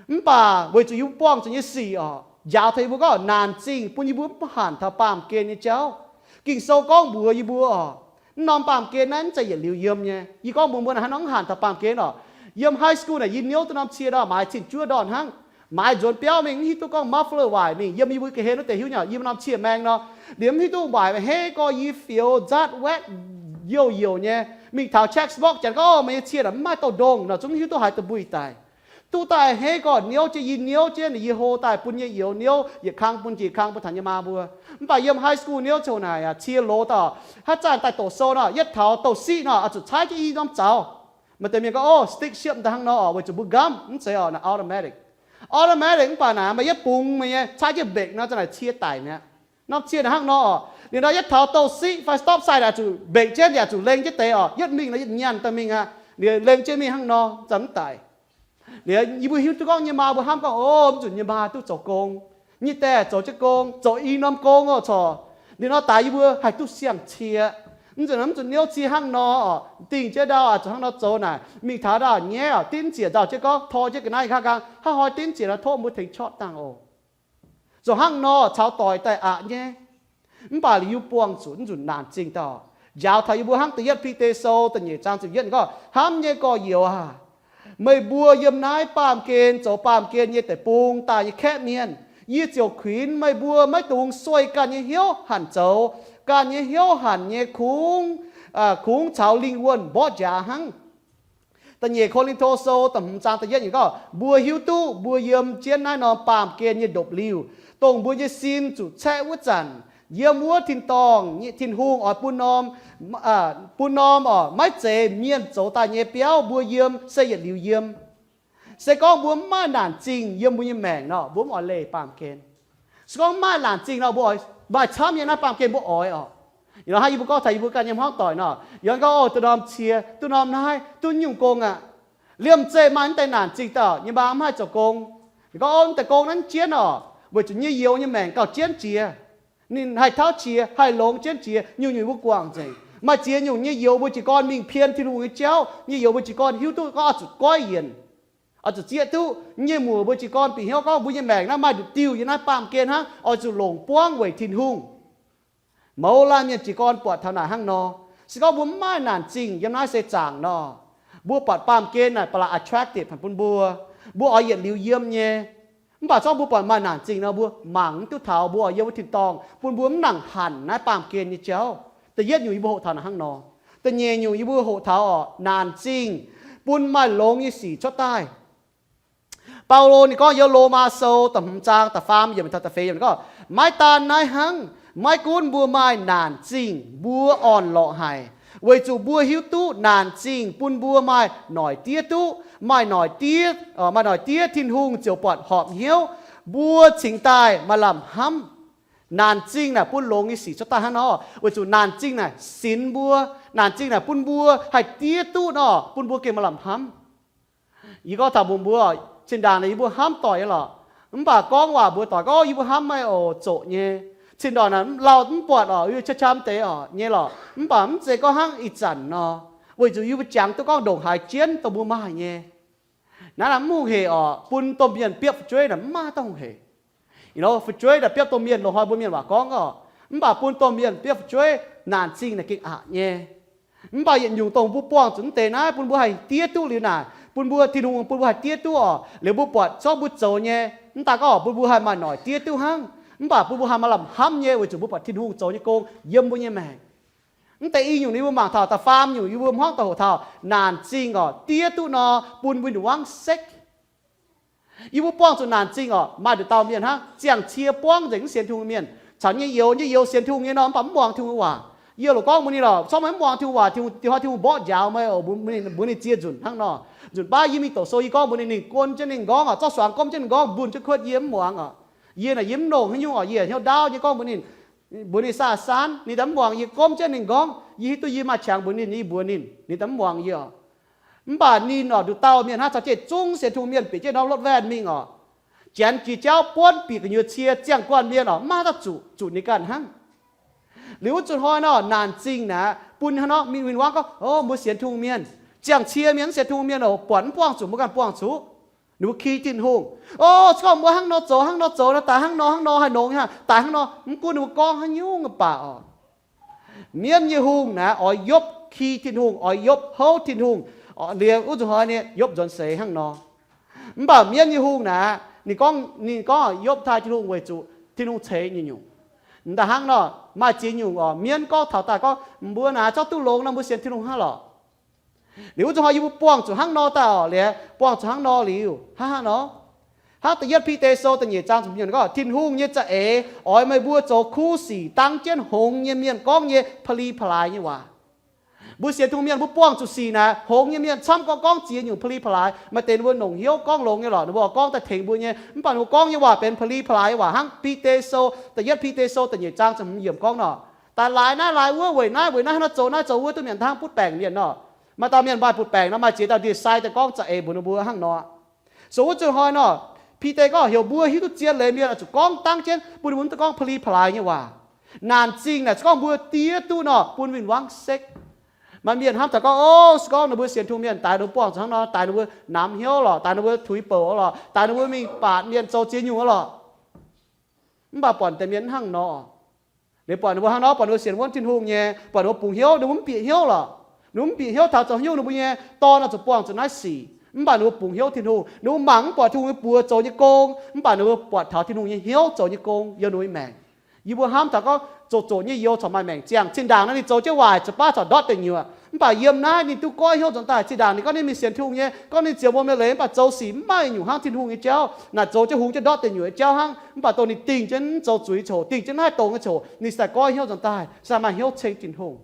Mv baac weic zuqc yie mbuo buangh zuqc nyei sic oc, njaaux taux yie mbuo gorngv naanc zingh bun yie mbuo mv hanc taux baamh gen nyei jauv. Ging-Sou gorngv mbuox yie mbuo oc, mv norm baamh gen naaiv mv zeiz yietc liuz yiem nyei. Yie gorngv mbuox mbuo naaic hnangv nor mv hanc taux baamh gen oc. Yiem high school naaic yie niouv duqv norm cie ndorm maaiz cin-juov ndorn hnangv. Maaiz nzuonx biauv mingh mv hiuv duqv gorngv muffler waaic mingh yiem yie mbuo ga'hlen wuov deix hiuv nyei, yie mbuo norm cie maeng nor. Liuz mv hiuv duqv waaic hei gorx yie fioux nzatv waetv youh youh nyei. Mingh taux check box janx gorngv, Meih nyei cie naaic mv maaih douh ndongh nor, zungv mv hiuv duqv haaix deix mbuo ih daic. Duqv daaih hei gorx niouv jienv yie niouv jienv, yie hlo daaih bun nyei youz niouv, yietc kang bun njiec kang bun taux nyei maa mbuo. Mv baac yiem high school niouv ziouc naaic cie loz daaih, haaix zanc daaih doqc sou nor, yietv taux douz-siqv nor, oix zuqc caaiv jienv i norm zaux. Maaih deix mienh gorngv, Ov, stick shift daaih hnangv nor oc, weic zuqc mbuo nqamv. Mv zeiz oc, naaic automatic. Automatic mv baac naaic meih yietv bungx meih nyei caaiv jienv mbengc nor, za'naaic cie daic mi'aqv. Norm cie naaic hnangv nor oc. Liuz nor yietv taux douz-siqv fai stop sign naaic zuqc mbengc jienv yaac zuqc lengh jienv deix oc. Yietv mingh nor yietv nyaanh daaih mingh aqv. Liuz lengh jienv mingh hnangv nor, za'gengh mv daic. Liuz yie mbuo hiuv duqv gorngv nyei maa mbuo hnamv gorngv, Ov, mv nzunc nyei maa duqv zoux gong. Nyei die zoux jienv gong, zoux i norm gong oc, corc. Liuz nor daaix yie mbuo haih duqv siang-cie. Mv nzunc, mv nzunc niouv cie hnangv nor oc, dingh jienv ndau oix zuqc hnangv nor zoux naaic. Mingh taux ndau nyaiv oc, dinv ziec nzauh jienv gorngv, tor jienv ga'naaiv nqa'haav nqaang, haaix hnoi dinv ziec nor tov mbuo tengx corc dangh oc. Zoux hnangv nor caux doic daaih aqc nyei. Mv baac liuz yie buangh zuqc mv nzunc naanc zingh dauh. Njaaux taux yie mbuo hnangv da'yietv Bide Sou da'nyeic zaang ziepc yietv gorngv, Hnamv nyei gorx-youz aac, meih mbuo yiem naaiv baamh gen zoux baamh gen nyei deic-bung daaih nyei kaeqv mienh, yie ziouc kuinx meih mbuo maiv dungx sueih ganh nyei hnyouv hanc zoux. Ganh nyei hnyouv hanc nyei kungx, kungx caux lingh wuonh mborqv njaaux hnangv. Da'nyeic Ko^lin^to Sou da'hmz zaang da'yietv yiemc gorngv, mbuo hiuv duqv mbuo yiem jienv naaiv norm baamh gen nyei ndopv-liuh, dongh mbuo nyei sin zuqc caeqv wuov zanc, Yiem wuov tin-dorngh, Tin-Hungh oix bun norm, bun norm oc, maiv zeiz mienh zoux daaih nyei biauv mbuo yiem se yietc liuz yiem. Se gorngv mbuo mv maaih naanc zingh yiem mbuo nyei maengc nor, mbuo mv oix leih baamh gen. Se gorngv mv maaih naanc zingh nor, mbuo oix maaih camv nyei naaiv baamh gen mbuo oix oc. Ih hnoi hnangv yie mbuo gorngv taux yie mbuo ganh nyei hmuangv doic nor, yie gorngv, o, da'norm cie, duqv norm naaiv, duqv nyungc gong aqv. Liemh zeih maaih mv deix naanc zingh dauh nyei maa mv haih zoux gong. Gorngv, o, mv deix gong naaiv jienv oc, weic zuqc nyei youz nyei maengc gauh jienv jiex. Ninh haih tauv qiex, haih longx jienv jiex, nyungc-nyungc mbuo guangc nzengc. Maaih ziex nyungc nyei youz mbuo jiez gorn mingh pien Tin-Hungh nyei jauv, nyei youz mbuo jiez gorn hiuv duqv gorngv oix zuqc goiv yienc, oix zuqc zieqv duqv, nyei muoc mbuo jiez gorn bieqc hnyouv gorngv mbuo nyei maengc naaiv maaih nduqc diuh yiem naaiv baamh gen hnangv, oix zuqc longc buangv weic Tin-Hungh. Mouz laanh mienh jiez gorn buatc taux naaic hnangv nor. Se gorngv mbuo mv maaih naanc zingh yiem naaiv seix zaangc nor, mbuo buatc baamh gen naaic ba'laqc attractive bun mbuo, mbuo oix yietc liuz yiem nyei. Mv baac zorngv mbuo buatc maaih naanc zingh nor, mbuo mangc mv duqv taux mbuo oix yiem wuov tin-dorngh bun mbuo mv nangc hanc naaiv baamh gen nyei jauv. Da'yietv nyungc yie mbuo hoqc taux naaic hnangv nor. Da'nyeic nyungc yie mbuo hoqc taux oc, naanc zingh bun maaih longx nyei sic cuotv daaih. Baulo ninh gorngv yiem Lomaa Sou da'hmz zaang da'faam yiemc taux da'feix yiemc ninh gorngv, maiv daan naaiv hnangv, maiv gunv mbuo maaih naanc zingh mbuo orn-lorqc haic, weic zuqc mbuo hiuv duqv naanc zingh bun mbuo maaih noic diev duqv, maaih noic diev, maaih noic diev Tin-Hungh ziouc buatc horpc hnyouv, mbuo cingx daaih maaih lamh hnamv. Naanc zingh naaic bun longx nyei sic cuotv daaih hnangv nor, weic zuqc naanc zingh naaic sinx mbuo, naanc zingh naaic bun mbuo haih diev duqv nor, bun mbuo gengh maaih lamh hnamv. Yie gorngv taux mbuox mbuo, zinh ndaangc naaic yie mbuo hnamv doic nyei lorqc. Mv baac gorngv waac mbuox doic gorngv, yie mbuo hnamv maiv oc, zoqc nyei. Cin-doic naaic lauh mv buatc oc, yie qam qam deix oc nyei lorqc. Mv baac mv zeiz gorngv hnangv ih zanc nor, weic zuqc yie mbuo jangx duqv gorngv ndongc haaix jienv dongh mbuo maaih nyei. Naaiv naaic mv hungh hec oc, bun domh mienh biopv fu'jueiv naaic mv maaih dauh hungh hec. Fu'jueiv naaic biopv domh mienh, loz-hnoi mbuo mienh waac gorngv oc, mv baac bun domh mienh biopv fu'jueiv naanc zingh naaic gengh aqc nyei. Mv baac yietc nyungc dongh mbuo buangh zuqc mv deix naaiv bun mbuo haih diev duqv liuz naaic, bun mbuo, Tin-Hungh bun mbuo haih diev duqv oc. Liuz mbuo buatc zorqv mbuo zoux nyei, mv daan gorngv bun mbuo haih maaih noic diev duqv hnangv, mv baac bun mbuo haih maaih lamh hnamv nyei weic zuqc mbuo buatc Tin-Hungh zoux nyei gong yiem mbuo nyei maengc. Mv deix i nyungc yie mbuo mangc taux da'faam nyungc, yie mbuo hmuangv doic hoqc taux naanc zingh oc, diev duqv nor, bun win-wangv sekv. Yie mbuo buangh zuqc naanc zingh oc, maaih nduqc dauh mienh hnangv, ziangh cie buangv nzengc mv sienx Tin-Hungh mienh, caux nyei youz, nyei youz sienx Tin-Hungh nyei nor, mv baac mv muangx Tin-Hungh waac. Yie loc gorngv mbuox ninh lorqc, corc meih mv muangx Tin-Hungh waac, Tin-Hungh, dinh hnoi Tin-Hungh mborqv njaaux meih oc, mbuox ninh ziex nzunc hnangv nor. Nzunc baav yie mingh doqc sou, yie gorngv mbuox ninh, ninh guon jienv ninh nqorngv oc, zorqv suangx gomv jienv ninh nqorngv, mbuonx jienv kuotv, yie mv muangx oc. Yie naaic yie mv longh haaix nyungc oc, yie hnyouv ndaauv nyei gorngv mbuox ninh, mbuox ninh saa saan, ninh daaih mv muangx. Yie gomv jienv ninh nqorngv, yie hiuv duqv yie maaih qangx mbuox ninh, yie mbuox ninh, ninh daaih mv muangx yie oc. Mv baac ninh oc, nduqc dauh mienh hnangv, caux jienv zungv sienx Tin-Hungh mienh bieqc jienv norm lotv waen mingh oc, janx jiex jauv buonv bieqc gu'nyuoz cie, ziangh guanh mienh oc, mv maaih dauh zuqc, zuqc ninh ganh hnangv. Liuz wuov zuqc hnoi nor, naanc zingh naaic bun hnangv nor mingh win-wangv gorngv, o, mbuo sienx Tin-Hungh mienh, ziangh cie mienh mv sienx Tin-Hungh mienh oc, buatc mv buangh zuqc, mbuo ganh buangh zuqc. Ninh mbuo ki Tin-Hungh, o, se gorngv mbuo hnangv nor zoux, hnangv nor zoux nor, daaih hnangv nor, hnangv nor haih nongx, daaih hnangv nor, mv gunv ninh mbuo gorngv haaix nyungc baac oc, mienv nyei hungh naaic oix yopv ki Tin-Hungh, oix yopv houv Tin-Hungh. Liuz wuov zuqc hnoi ninh yopv nzuonx seix hnangv nor. Mv baac mienv nyei hungh naaic, ninh gorngv, ninh gorngv yopv taaih Tin-Hungh weic zuqc Tin-Hungh ceix nyungc-nyungc. Daaih hnangv nor, maaih ziex nyungc oc, mienv gorngv taux daaih gorngv, mbuo naaic zorqv duqv longx nor, mbuo sienx Tin-Hungh hnangv lorqc. Liuz wuov zuqc hnoi yie mbuo buangh zuqc hnangv nor daaih oc, liuz buangh zuqc hnangv nor liuz, hnangv hnangv nor. Hnangv da'yietv Bide Sou da'nyeic zaang ziepc nyeic gorngv, Tin-Hungh nyei za'eix oix meih mbuo zoux kuv sic dangv jienv hngongx nyei mienh gorngv nyei pa'li pa'laaix nyei waac. Mbuo sienx Tin-Hungh mienh mbuo buangh zuqc sic naaic, hngongx nyei mienh camv gorngv gorngv ziex nyungc pa'li pa'laaix. Maaih deix ninh mbuo longc hnyouv gorngv longx nyei lorqc, ninh mbuo oix gorngv daaih tengx mbuo nyei, mv baac ninh mbuo gorngv nyei waac benx pa'li pa'laaix nyei waac hnangv. Bide Sou, da'yietv Bide Sou da'nyeic zaang ziepc hmz yiemc gorngv nor, daaih laaix naaiv laaix wuov, weic naaiv weic naaiv, hnangv nor zoux naaiv zoux wuov, duqv mienh hnangv butv baengc mienh nor. Maaih dauh mienh maaih butv baengc nor, maaih ziex dauh ndie-sai daaih gorngv za'eix mbuox ninh mbuo hnangv nor. So wuov zuqc hnoi nor, Bide gorngv heuc mbuo hiuv duqv zien leiz mienh oix zuqc gorngv dangv jienv, bun ninh mbuo mv duqv gorngv pa'li pa'laaix nyei waac. Naanc zingh naaic se gorngv mbuo diev duqv nor, bun win-wangv sekv. Maaih mienh hnamv taux gorngv, o, se gorngv ninh mbuo sienx Tin-Hungh mienh daaih, ninh mbuo buangh zuqc hnangv nor, daaih ninh mbuo namx hnyouv lorqc, daaih ninh mbuo tuix bouc lorqc, daaih ninh mbuo mingh baatc mienh zoux ziex nyungc lorqc. Mv baac buatc deix mienh hnangv nor, liuz buatc ninh mbuo hnangv nor, buatc ninh mbuo sienx wuonv Tin-Hungh nyei, buatc ninh mbuo bungx hnyouv, ninh mbuo mv bieqc hnyouv lorqc. Ninh mbuo mv bieqc hnyouv taux zoux haaix nyungc, ninh mbuo nyei dorn oix zuqc buangh zuqc naaiv sic, mv baac ninh mbuo bungx hnyouv Tin-Hungh, ninh mbuo mangc mv buatc Tin-Hungh nyei buoz zoux nyei gong, mv baac ninh mbuo buatc taux Tin-Hungh nyei hnyouv zoux nyei gong yiem ninh mbuo nyei maengc. Yie mbuo hnamv taux gorngv zoqc zoqc nyei youz corc maaih maengc ziangh. Zinh ndaangc naaiv ninh zoux jienv waaic, ziepc baav corc ndortv deic nyuoqc. Mv baac yiem naaiv ninh duqv goiv hnyouv nzuonx daaih. Zinh ndaangc ninh gorngv ninh mingh sienx Tin-Hungh nyei, gorngv ninh ziouc muangx mi'aqv leiz, mv baac zoux sic mv maaih nyungc hnangv Tin-Hungh nyei jauv. Naaic zoux jienv hungx jienv ndortv deic nyuoqc nyei jauv hnangv. Mv baac dongh ninh dingh jienv zoux zuiz coc, dingh jienv mv haih dongz nyei coc, ninh ziouc goiv hnyouv nzuonx daaih, ziouc maaih hnyouv ceng Tin-Hungh.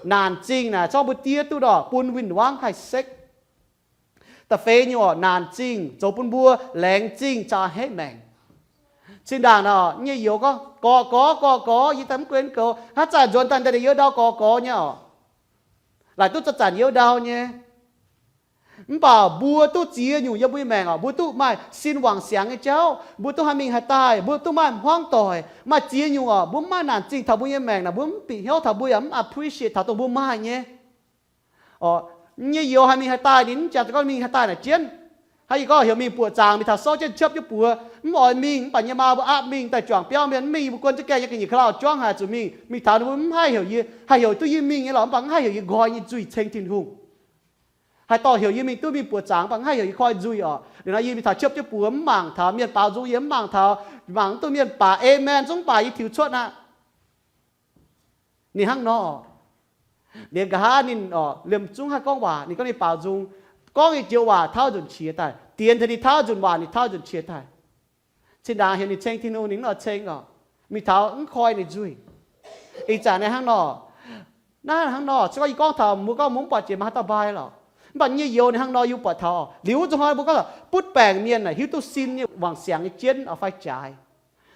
Naanc zingh naaic, zorqv mbuo diev duqv nor, bun win-wangv haih sekv. Da'feix nyungc orqc, naanc zingh zoux bun mbuo laengz zingh caux a'hneiv maengc. Zinh ndaangc nor, nyei youz gorngv, Gorx, gorx, gorx, gorx, yie daaih mv guen goux. Hnangv zanc nzuonx daaih, daaih youh ndau gorx, gorx nyei orqc. Laaic duqv zanc-zanc youh ndau nyei. Mv baac mbuo duqv ziex nyungc yiem mbuo nyei maengc orqc. Mbuo duqv maaih sin wangc siangx nyei jauv, mbuo duqv haih mingh haih daaih, mbuo duqv maaih hmuangv doic, maaih ziex nyungc orqc. Mbuo mv maaih naanc zingh taux mbuo nyei maengc naaic, mbuo mv bieqc hnyouv taux, mbuo yaac mv appreciate taux dongh mbuo maaih nyei. Orqc, nyei youz haih mingh haih daaih, ninh mv jangx daaih gorngv mingh haih daaih naaic jienv. Hnangv yie gorngv heuc mingh buoqc zaangc, mingh taux souv jienv ciepv jienv buoz, mv oix mingh, mv baac nyei maa mbuo aapv mingh daaih juangc biauv mienh, mv mingh yie mbuo guon jienv gaengh nyei ga'nyiec ka'lauh juangv haic zuqc mingh. Mingh taux ninh mbuo mv haih heuc yie, haih heuc duqv yie mingh nyei lorqc, mv baac mv haih heuc yie nqoi nyei nzuih ceng Tin-Hungh. Haih dorh heuc yie mingh duqv mingh buoqc zaangc, mv baac mv haih heuc yie koi nzuih orqc. Liuz nor yie mingh taux ciepv jienv buoz mv mangc taux, mienh baaux nzung yie mv mangc taux, mangc mv duqv mienh baac amen zungv baac yie tiux cuotv aqv. Ninh hnangv nor, liuz nqa'haav ninh orqc, liemh zungv haih gorngv waac, ninh gorngv ninh baaux nzung, gorngv nyei joux waac tauv nzunc qiex daaih, dienx taux ninh tauv nzunc waac, ninh tauv nzunc qiex daaih. Cin ndaangc heuc ninh ceng Tin-Hungh, ninh mv oix ceng orqc. Mingh taux mv koi ninh nzuih. Ih zanc naaiv hnangv nor, naaiv hnangv nor, se gorngv yie gorngv taux mbuo gorngv mbuo mv buatc jiex maaih haaix dauh mbai lorqc. Mv baac nyei youz ninh hnangv nor yie buatc taux orqc. Liuz wuov zuqc hnoi mbuo gorngv butv baengc mienh naaic hiuv duqv sin nyei wangc siangx nyei jienv oix fai jaaix.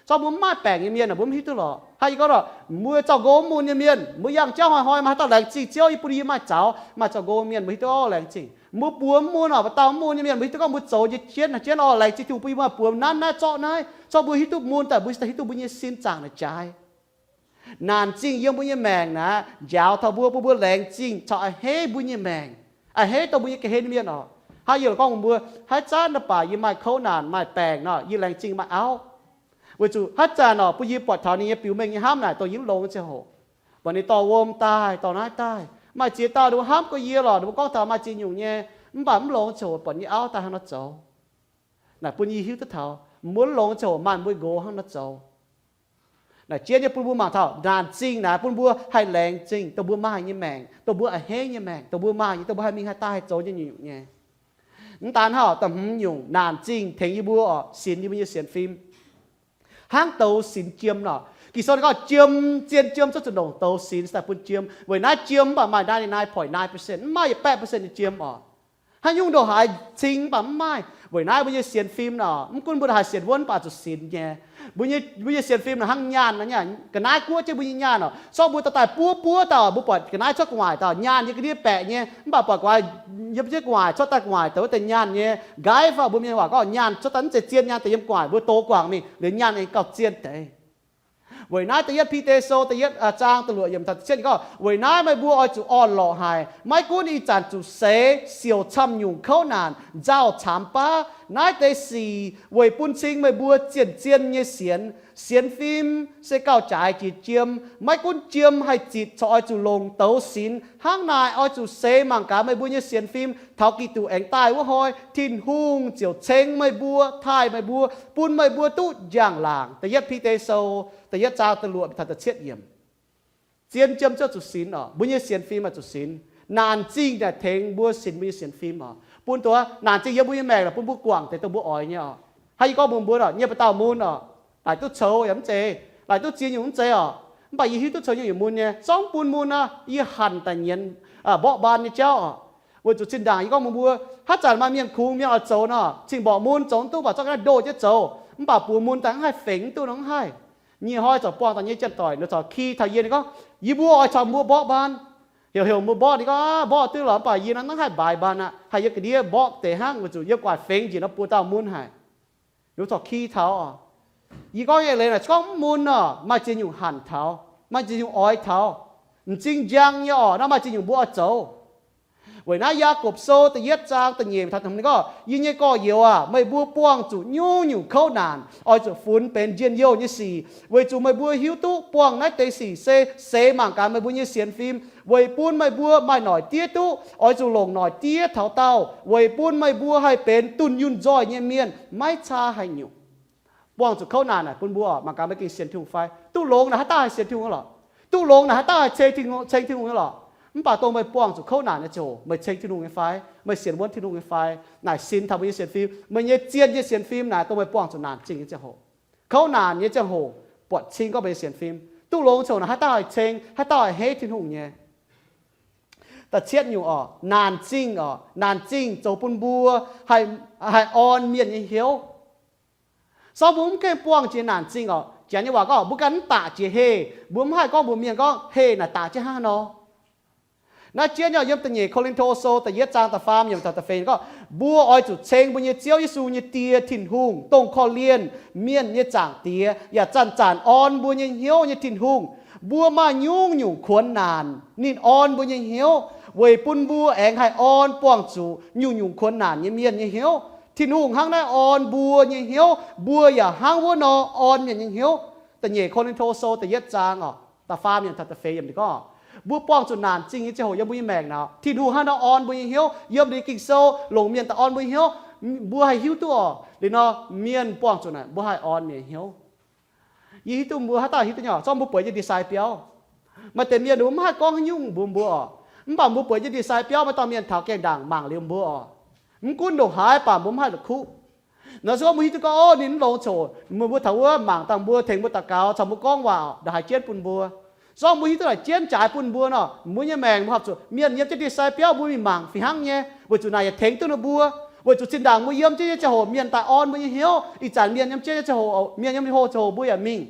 Zorqv mbuo mv maaih baengc nyei mienh naaic mbuo mv hiuv duqv lorqc. Hnangv yie gorngv orqc, mbuo zaux nqox mv mun nyei mienh, mbuo yangh jauv hnoi-hnoi maaih haaix dauh laengz zingh Ziouv, yie bun yie maaih zaux, maaih zaux nqox mienh mbuo hiuv duqv orqc laengz zingh. Mbuo buoz mv mun orqc, mbuo dauh mv mun nyei mienh mbuo hiuv duqv gorngv mbuo zoux nyei jienv naaic jienv orqc laengz zingh Tin-Hungh bun yie maaih buoz nanv naaiv zorqv naaiv, zorqv mbuo hiuv duqv mun daaih mbuo hiuv duqv mbuo nyei sin zaangc naaic jaaix. Naanc zingh yiem mbuo nyei maengc naaic njaaux taux mbuo, bun mbuo laengz zingh caux a'hneiv mbuo nyei maengc, a'hneiv dongh mbuo nyei ga'hlen mienh orqc. Hnangv yie lorqc gorngv mbuo, haaix zanc naaiv baac yie maaih kouv naanc maaih baengc nor, yie laengz zingh maaih auv. Weic zuqc haaix zanc orqc bun yie buatc taux ninh nyei biux mengh nyei hnamv naaic dongh yie mv longx ziangh hoc, buatc ninh dorh wuom daaih, dorh naaiv daaih. Maaih ziex dauh ninh mbuo hnamv gorx yie lorqc, ninh mbuo gorngv taux maaih ziex nyungc nyei, mv baac mv longx ziangh hoc buatc yie nyei auv daaih hnangv nor zoux. Naaic bun yie hiuv duqv taux mbuo mv longx ziangh hoc maaih mbuo nqox hnangv nor zoux. Naaic jienv nyei bun mbuo mangc taux naanc zingh naaic bun mbuo haih laengz zingh dongh mbuo maaih nyei maengc, dongh mbuo a'hneiv nyei maengc, dongh mbuo maaih nyei, dongh mbuo haih mingh haih daaih haih zoux nyei nyungc-nyungc nyei. Mv daan hnangv, da'hmz nyungc, naanc zingh tengx yie mbuo orqc, sinx yie mbuo nyei sienx fim. Hnangv douz sinx jiem nor, Ging-Sou ninh gorngv jiem, zien jiem cuotv zuqc ndongc douz sinx daaih bun jiem. Weic naaiv jiem mv baac maaih ninety-nine point nine percent, mv maaih yietc baeqv percent nyei jiem orqc. Haaix nyungc ndongc haaix cing mv baac mv maaih. Weic naaiv mbuo nyei sienx fim nor, mv gunv mbuo haaix sienx wuonv mv baac zuqc sinx nyei. Mbuo nyei, mbuo nyei sienx fim nor hnangv nyaanh nor, ga'naaiv guoqv jienv mbuo nyei nyaanh orqc. Zorqv mbuo daaih daaih buov buov dauh, mbuo buatc ga'naaiv cuotv gu'nguaaic dauh nyaanh nyei ga'ndiev baeqc nyei, mv baac buatc gu'nguaaic yiem jienv gu'nguaaic cuotv daaih gu'nguaaic douc wuov deix nyaanh nyei. Nqaiv fai mbuo mienh waac gorngv nyaanh cuotv daaih mv zeiz zien nyaanh deix yiem gu'nguaaic mbuo dox guangc mingh, liuz nyaanh aengx gauh zien deix. Weic naaiv da'yietv Bide Sou da'yietv zaang da'luoqc yiemc taux da'cietv gorngv, weic naaiv meih mbuo oix zuqc orn-lorqc haic, maiv gunv ih zanc zuqc seix siouc camv nyungc kouv naanc, nzauh caamx baav. Naaiv deix sic weic bun cing meih mbuo zien-zien nyei sienx. Sienx fim se gauh jaaix jiex jiem. Maiv gunv jiem haih zitc corc oix zuqc longc douz sinx. Hnangv naaic oix zuqc seix mangc gaax meih mbuo nyei sienx fim taux Giduc aengx daaih wuov hnoi, Tin-Hungh ziouc ceng meih mbuo, taaih meih mbuo, bun meih mbuo duqv njang-laangc. Da'yietv Bide Sou da'yietv zaang da'luoqc taux da'cietv yiemc. Zien jiem ziouc zuqc sinx orqc. Mbuo nyei sienx fim oix zuqc sinx. Naanc zingh naaic tengx mbuo sinx mbuo nyei sienx fim orqc. Bun duqv naanc zingh yiem mbuo nyei maengc naaic bun mbuo guangc deix dongh mbuo oix nyei orqc. Hnangv yie gorngv mbuox mbuo orqc, nyei baac dauh mun orqc, laaic duqv coux yaac mv zeiz, laaic duqv ziex nyungc mv zeiz orqc. Mv baac yie hiuv duqv coux nyungc yaac mun nyei, zorngv bun mun nor, yie hanc daaih nyienz mborqv mbaan nyei jauv orqc. Weic zuqc zinh ndaangc yie gorngv mbuox mbuo, haaix zanc maaih mienh kungx mienh oix zoux nor, cing mborqc mun zoux mv duqv, mv baac zorqv ga'naaiv ndoh jienv zoux, mv baac buoz mun daaih mv haih fengx mv duqv nor mv haih. Nyic hnoi corc buangh daaih nyei janx-doic nor corc ki taux yie, ninh gorngv, yie mbuo oix caux mbuo mborqv mbaan. Heuc heuc mbuo mborqv, ninh gorngv, mborqv duqv lorqc, mv baac yie nor mv haih mbaaix mbaan aqv, haih yiem ga'ndiev mborqv deix hnangv. Weic zuqc yie guaax fengx njiec nor buoz dauh mun haic. Yie corc ki taux orqc. Yie gorngv nyei leiz naaic, gorngv mv mun orqc, maaih ziex nyungc hanc taux, maaih ziex nyungc oix taux. M'zing njang nyei orqc, naaiv maaih ziex nyungc mbuo oix zoux. Weic naaiv Yaagorpc Sou da'yietv zaang da'nyeic taux da'hmz ninh gorngv, yie nyei gorx-youz aah, meih mbuo buangh zuqc nyungc-nyungc kouv naanc oix zuqc funx benx njien-youh nyei sic, weic zuqc meih mbuo hiuv duqv buangh naaiv deix sic se seix mangc gaax meih mbuo nyei sienx fim, weic bun meih mbuo maaih noic diev duqv, oix zuqc longc noic diev taux daauh, weic bun meih mbuo haih benx dunh yunh nzoih nyei mienh, maiv caa haaix nyungc. Buangh zuqc kouv naanc naaic bun mbuo mangc gaax meih gengh sienx Tin-Hungh fai? Duqv longx naaic haaix dauh haih sienx Tin-Hungh nyei lorqc? Duqv longx naaic haaix dauh haih ceng Tin-Hungh, ceng Tin-Hungh nyei lorqc? Mv baac dongh meih buangh zuqc kouv naanc nyei ziangh hoc, meih ceng Tin-Hungh nyei fai? Meih sienx wuonv Tin-Hungh nyei fai? Naaic sinx taux mbuo nyei sienx fim. Meih nyei zienh nyei sienx fim naaic dongh meih buangh zuqc naanc zingh nyei ziangh hoc, kouv naanc nyei ziangh hoc, buatc cing gorngv meih nyei sienx fim duqv longx ziangh hoc naaic, haaix dauh haih ceng, haaix dauh haih heiv Tin-Hungh nyei? Da'cietv nyungc orqc, naanc zingh orqc, naanc zingh zoux bun mbuo haih orn mienh nyei hnyouv. Sorng mbuo mv gengh buangh jiex naanc zingh orqc, janx nyei waac gorngv mbuo ganh mv daqc jiex heh, mbuo mv haih gorngv mbuox mienh gorngv heh naaic daqc jienv hnangv haaix nor. Naaiv jienv nyei yiem da'nyeic Ko^lin^to Sou da'yietv zaang da'faam yiemc taux da'feix gorngv, mbuo oix zuqc ceng mbuo nyei Ziouv Yesu nyei Die Tin-Hungh, dongh korv-lienh mienh nyei Zaangc Diex yaac zanc-zanc orn mbuo nyei hnyouv nyei Tin-Hungh. Mbuo maaih nyungc-nyungc kuonx naanc ninh orn mbuo nyei hnyouv, weic bun mbuo aengx haih orn buangh zuqc nyungc-nyungc kuonx naanc nyei mienh nyei hnyouv. Tin-Hungh hnangv naaiv orn mbuo nyei hnyouv, mbuo yaac hnangv wuov nor orn mienh nyei hnyouv. Da'nyeic Ko^lin^to Sou da'yietv zaang orqc, da'faam yiemc taux da'feix yiemc ninh gorngv, mbuo buangh zuqc naanc zingh nyei ziangh hoc yiem mbuo nyei maengc naaic, Tin-Hungh hnangv nor orn mbuo nyei hnyouv. Yiem ninh Ging-Sou longc mienh daaih orn mbuo nyei hnyouv, mbuo haih hiuv duqv orqc. Liuz nor mienh buangh zuqc naaic mbuo haih orn mienh nyei hnyouv. Yie hiuv duqv mbuo haaix dauh hiuv duqv nyei, zorqv mbuo bueix nyei ndie-sai biauv. Maaih deix mienh ninh mbuo mv haih gorngv haaix nyungc mbuox mbuo orqc, mv baac mbuo bueix nyei ndie-sai biauv maaih dauh mienh taux gaengh ndaangc mangc liuz mbuo orqc. Mv gunv ndongc haaix baac mbuo mv haih la'kuqv. Nor se gorngv mbuo hiuv duqv gorngv, o, ninh mv longx coc, meih mbuo taux wuov mangc dangh mbuo, tengx mbuo daux gaux, caux mbuo gorngv waac, ndongc haaix jienv bun mbuo. Zorqv mbuo hiuv duqv naaic jienv jaaix bun mbuo nor, mbuo nyei maengc mbuo horpc zuqc mienh yiem jienv ndie-sai biauv mbuo mingh mangc fih hnangv nyei, weic zuqc naaic yaac tengx duqv ninh mbuo. Weic zuqc zinh ndaangc mbuo yiem jienv nyei ziangh hoc mienh daaih orn mbuo nyei hnyouv, ih zanc mienh yiem jienv nyei ziangh hoc, mienh yiem nyei ziangh hoc mbuo yaac mingh.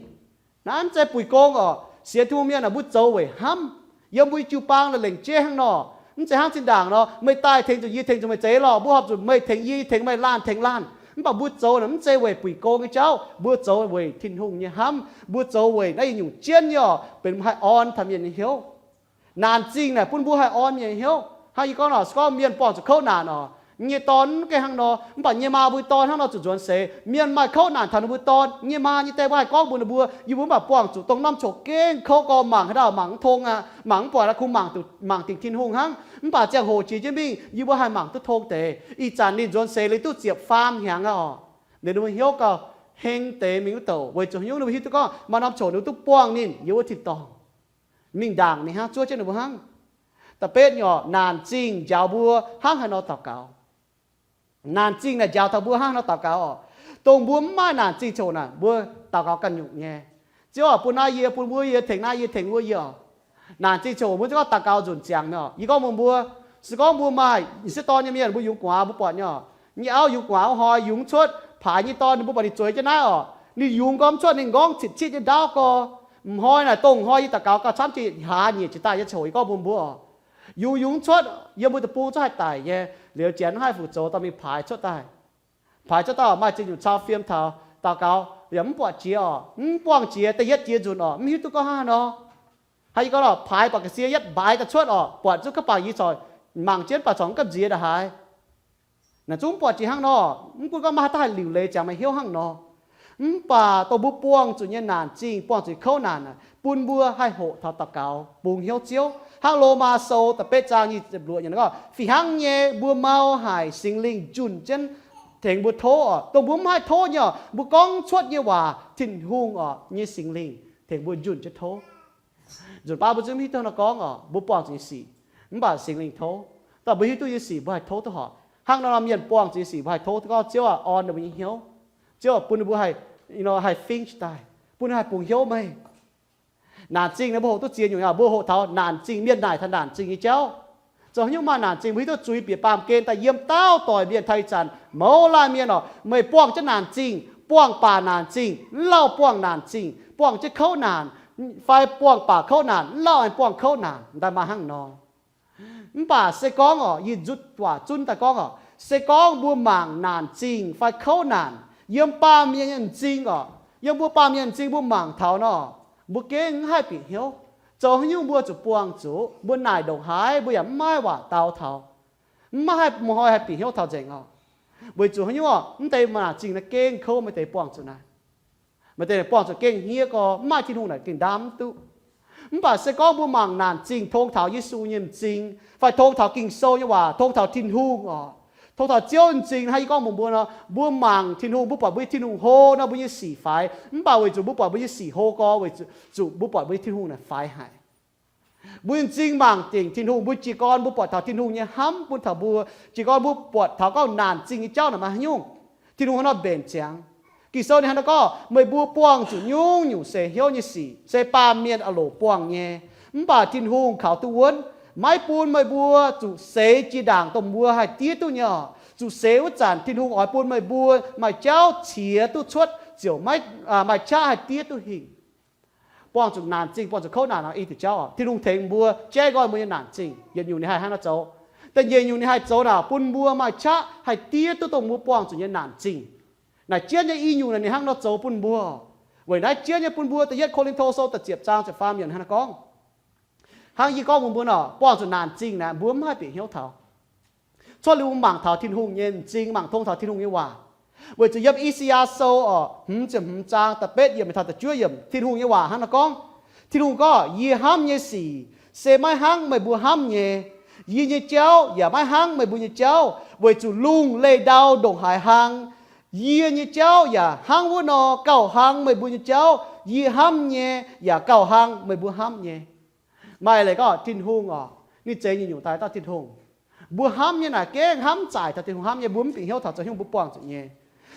Naaiv mv zeiz buic gong orqc. Sienx Tin-Hungh mienh aah, mbuo zoux weic hnamv. Yiem mbuo nyei jiu-baang la'lengc jeiv hnangv nor. Mv zeiz hnangv zinh ndaangc nor meih daaih tengx zuqc yie, tengx zuqc meih zeiz lorqc, mbuo horpc zuqc meih tengx yie, yie tengx meih, laanh tengx laanh. Mv baac mbuo zoux naaic mv zeiz weic buic gong nyei jauv, mbuo zoux weic Tin-Hungh nyei hnamv. Mbuo zoux weic naaiv nyungc jienv nyei orqc, benx haih orn taux mienh nyei hnyouv. Naanc zingh naaic bun mbuo haih orn mienh nyei hnyouv. Hnangv yie gorngv nor, se gorngv mienh buangh zuqc kouv naanc orqc, nyei dorn mv gaengh hnangv nor, mv baac nyei maa mbuo dorn hnangv nor zuqc nzuonx seix. Mienh maaih kouv naanc taux ninh mbuo dorn, nyei maa nyei die mbuo haih gorngv mbuox ninh mbuo, yie mbuo mv baac buangh zuqc dongh norm coc gengh kouv gorx, mangc haaix dauh mangc mv tong aqv, mangc mv buatc aqv, kungx mangc dingc Tin-Hungh hnangv. Mv baac ziangh hoc jiex jienv mingh yie mbuo haih mangc duqv tong deix. Ih zanc ninh nzuonx seix liuz duqv ziepc faam hnyangx aqv orqc. Ninh mbuo hnyouv gauh heng deix mingh wuov douc, weic zuqc haaix nyungc ninh mbuo hiuv duqv gorngv maaih norm coc ninh mbuo duqv buangh ninh yiem wuov tin-dorngh. Mingh ndaangc ninh hnangv, zuov jienv ninh mbuo hnangv. Da'betv nyungc, naanc zingh njaaux mbuo hnangv haaix nor daux gaux. Naanc zingh naaic njaaux taux mbuo hnangv haaix nor daux gaux orqc. Dongh mbuo mv maaih naanc zingh coc naaic, mbuo daux gaux ganh nyungc nyei. Ziouv aac, bun naaiv yie, bun wuov yie, tengx naaiv yie, tengx wuov yie orqc. Naanc zingh coc mbuo ziouc gorngv daux gaux nzunc ziangx nyei orqc. Yie gorngv mbuox mbuo, se gorngv mbuo maaih m'sieqv dorn nyei mienh, mbuo yungz gu'nguaaz, mbuo buatc nyei orqc, nyei auv yungz gu'nguaaz wuov hnoi yungz cuotv, paaix nyei dorn ninh mbuo buatc ninh zueiz jienv naaiv orqc, ninh yungz gormx cuotv, ninh nqorngv citv-citv nyei ndaauv gorx. M'hnoi naaic dongh hnoi yie daux gaux gauh camv jiex, hlaax nyeic jiex daaih nyei coc yie gorngv mbuox mbuo orqc. Yungz yungz cuotv yiem mbuo deic-bung zungv haih daic nyei. Liuz janx mv haih fu'zoux dorh mingh paaix cuotv daaih. Paaix cuotv daaih orqc, maaih ziex nyungc cau fiem taux daux gaux yaac mv buatc jiex orqc, mv buangh jiex, da'yietv jiex nzunc orqc, mv hiuv duqv gorngv hnangv haaix nor. Hnangv yie gorngv orqc, paaix baac ga'sie yietv mbaaix daaih cuotv orqc, buatc zungv gapv bangc yie corc mangc jienv baac corc mv gapv nziex ndongc haaix. Naaic zungv mv buatc jiex hnangv nor. Mv gunv gorngv maaih haaix dauh haih liuc leiz ziangx meih hnyouv hnangv nor, mv baac dongh mbuo buangh zuqc nyei naanc zingh, buangh zuqc kouv naanc aac, bun mbuo haih hoqc taux daux gaux bungx hnyouv Ziouv. Hnangv Lomaa Sou da'betv zaang nyic ziepc luoqc nyei gorngv, fih hnangv nyei mbuo mau haic Singx Lingh junh jienv tengx mbuo tov orqc. Dongh mbuo mv haih tov nyei orqc, mbuo gorngv cuotv nyei waac Tin-Hungh orqc nyei Singx Lingh tengx mbuo junh jienv tov. Nzunc baav mbuo zungv mv hiuv duqv nor gorngv orqc, mbuo buangh zuqc nyei sic mv baac Singx Lingh tov. Mv baac mbuo hiuv duqv nyei sic mbuo haih tov duqv horpc. Hnangv nor mienh buangh zuqc nyei sic mbuo haih tov duqv gorngv Ziouv aac, orn ninh mbuo nyei hnyouv. Ziouv aac, bun ninh mbuo haih, haih fingx daaih, bun ninh haih bungx hnyouv meih. Naanc zingh naaic mbuo hoqc duqv ziex nyungc aqv. Mbuo hoqc taux naanc zingh, mienh naaic taux naanc zingh nyei jauv. Zoux haaix nyungc maaih naanc zingh, mbuo hiuv duqv zuiz bieqc baamh gen daaih yiem dauh doic mienh taux ih zanc mouz laanh mienh orqc, meih buangh jienv naanc zingh, buangh baac naanc zingh, mv lauh buangh naanc zingh, buangh jienv kouv naanc, fai buangh baac kouv naanc, mv lauh aengx buangh kouv naanc, daaih maaih hnangv nor. Mv baac se gorngv orqc, yie nzutv waac zunv daaih gorngv orqc, se gorngv mbuo mangc naanc zingh fai kouv naanc yiem baamh mienh nyei m'zing orqc, yiem mbuo baamh mienh m'zing mbuo mangc taux nor, mbuo gengh mv haih bieqc hnyouv. Zoux haaix nyungc mbuo zuqc buangh zuqc, mbuo naaic ndongc haaix mbuo yaac mv maaih waac dau taux. Mv maaih haih, mv hnoi haih bieqc hnyouv taux nzengc orqc. Weic zuqc haaix nyungc orqc, mv deix naanc zingh naaiv gengh kouv, maaih deix buangh zuqc naaic. Maaih deix buangh zuqc gengh hniev gorx, mv maaih Tin-Hungh naaic gengh ndaam mv duqv. Mv baac se gorngv mbuo mangc naanc zingh tong taux Yesu nyei m'zing, fai tong taux Ging-Sou nyei waac, tong taux Tin-Hungh orqc, Tov taux Ziouv m'zing hnangv yie gorngv mbuox mbuo nor, mbuo mangc Tin-Hungh, mbuo buatc mbuo nyei Tin-Hungh hlo nor, mbuo nyei sic faix. Mv baac weic zuqc mbuo buatc mbuo nyei sic hlo gorx, weic zuqc mbuo buatc mbuo nyei Tin-Hungh naaic faix haic. Mbuo m'zing mangc dingc Tin-Hungh, mbuo jiez gorn mbuo buatc taux Tin-Hungh nyei hnamv bun taux mbuo. Jiez gorn mbuo buatc taux gorngv naanc zingh nyei jauv naaic maaih haaix nyungc, Tin-Hungh hnangv nor mbenc ziangx. Ging-Sou ninh hnangv nor gorngv, meih mbuo buangh zuqc nyungc-nyungc seix hnyouv nyei sic se baamh mienh a'loc buangh nyei, mv baac Tin-Hungh kaux duqv wuonv, maiv bun meih mbuo zuqc seix jiex ndaangc dongh mbuo haih diev duqv nyei oc. Zuqc seix wuov zanc Tin-Hungh oix bun meih mbuo maaih jauv ciex duqv cuotv, ziouc maiv, maaih qaqv haih diev duqv hingh. Buangh zuqc naanc zingh, buangh zuqc kouv naanc nor i diuc jauv oc, Tin-Hungh tengx mbuo, jaiv nqoi mbuo nyei naanc zingh. Yietc nyungc ninh haih hnangv nor zoux. Da'nyeic nyungc ninh haih zoux naaic bun mbuo maaih qaqv haih diev duqv dongh mbuo buangh zuqc nyei naanc zingh. Naaic jienv nyei i nyungc naaic ninh hnangv nor zoux bun mbuo. Weic naaiv jienv nyei bun mbuo da'yietv Ko^lin^to Sou da'ziepc zaang ziepc faam yiemc hnangv naaiv gorngv, hnangv yie gorngv mbuox mbuo nor, buangh zuqc naanc zingh naaic mbuo mv haih bieqc hnyouv taux. Cuotv liuz mbuo mangc taux Tin-Hungh nyei m'zing, mangc tong taux Tin-Hungh nyei waac. Weic zuqc yiem I^saa^yaa Sou oc, hmz ziepc hmz zaang da'betv yiemc mingh taux da'juov yiemc, Tin-Hungh nyei waac hnangv nor gorngv. Tin-Hungh gorngv, yie hnamv nyei sic se maiv hnangv meih mbuo hnamv nyei. Yie nyei jauv yaac maiv hnangv meih mbuo nyei jauv, weic zuqc lungh leih ndau ndongc haaix hlang, yie nyei jauv yaac hnangv wuov nor gauh hlang meih mbuo nyei jauv. Yie hnamv nyei yaac gauh hlang meih mbuo hnamv nyei. Maaih leiz gorngv Tin-Hungh oc, ninh zeix nyungc-nyungc daaih dauh Tin-Hungh. Mbuo hnamv nyei naaic gengh hnamv zaaic taux Tin-Hungh hnamv nyei, mbuo mv bieqc hnyouv taux zoux hnyouv mbuo buangh zuqc nyei.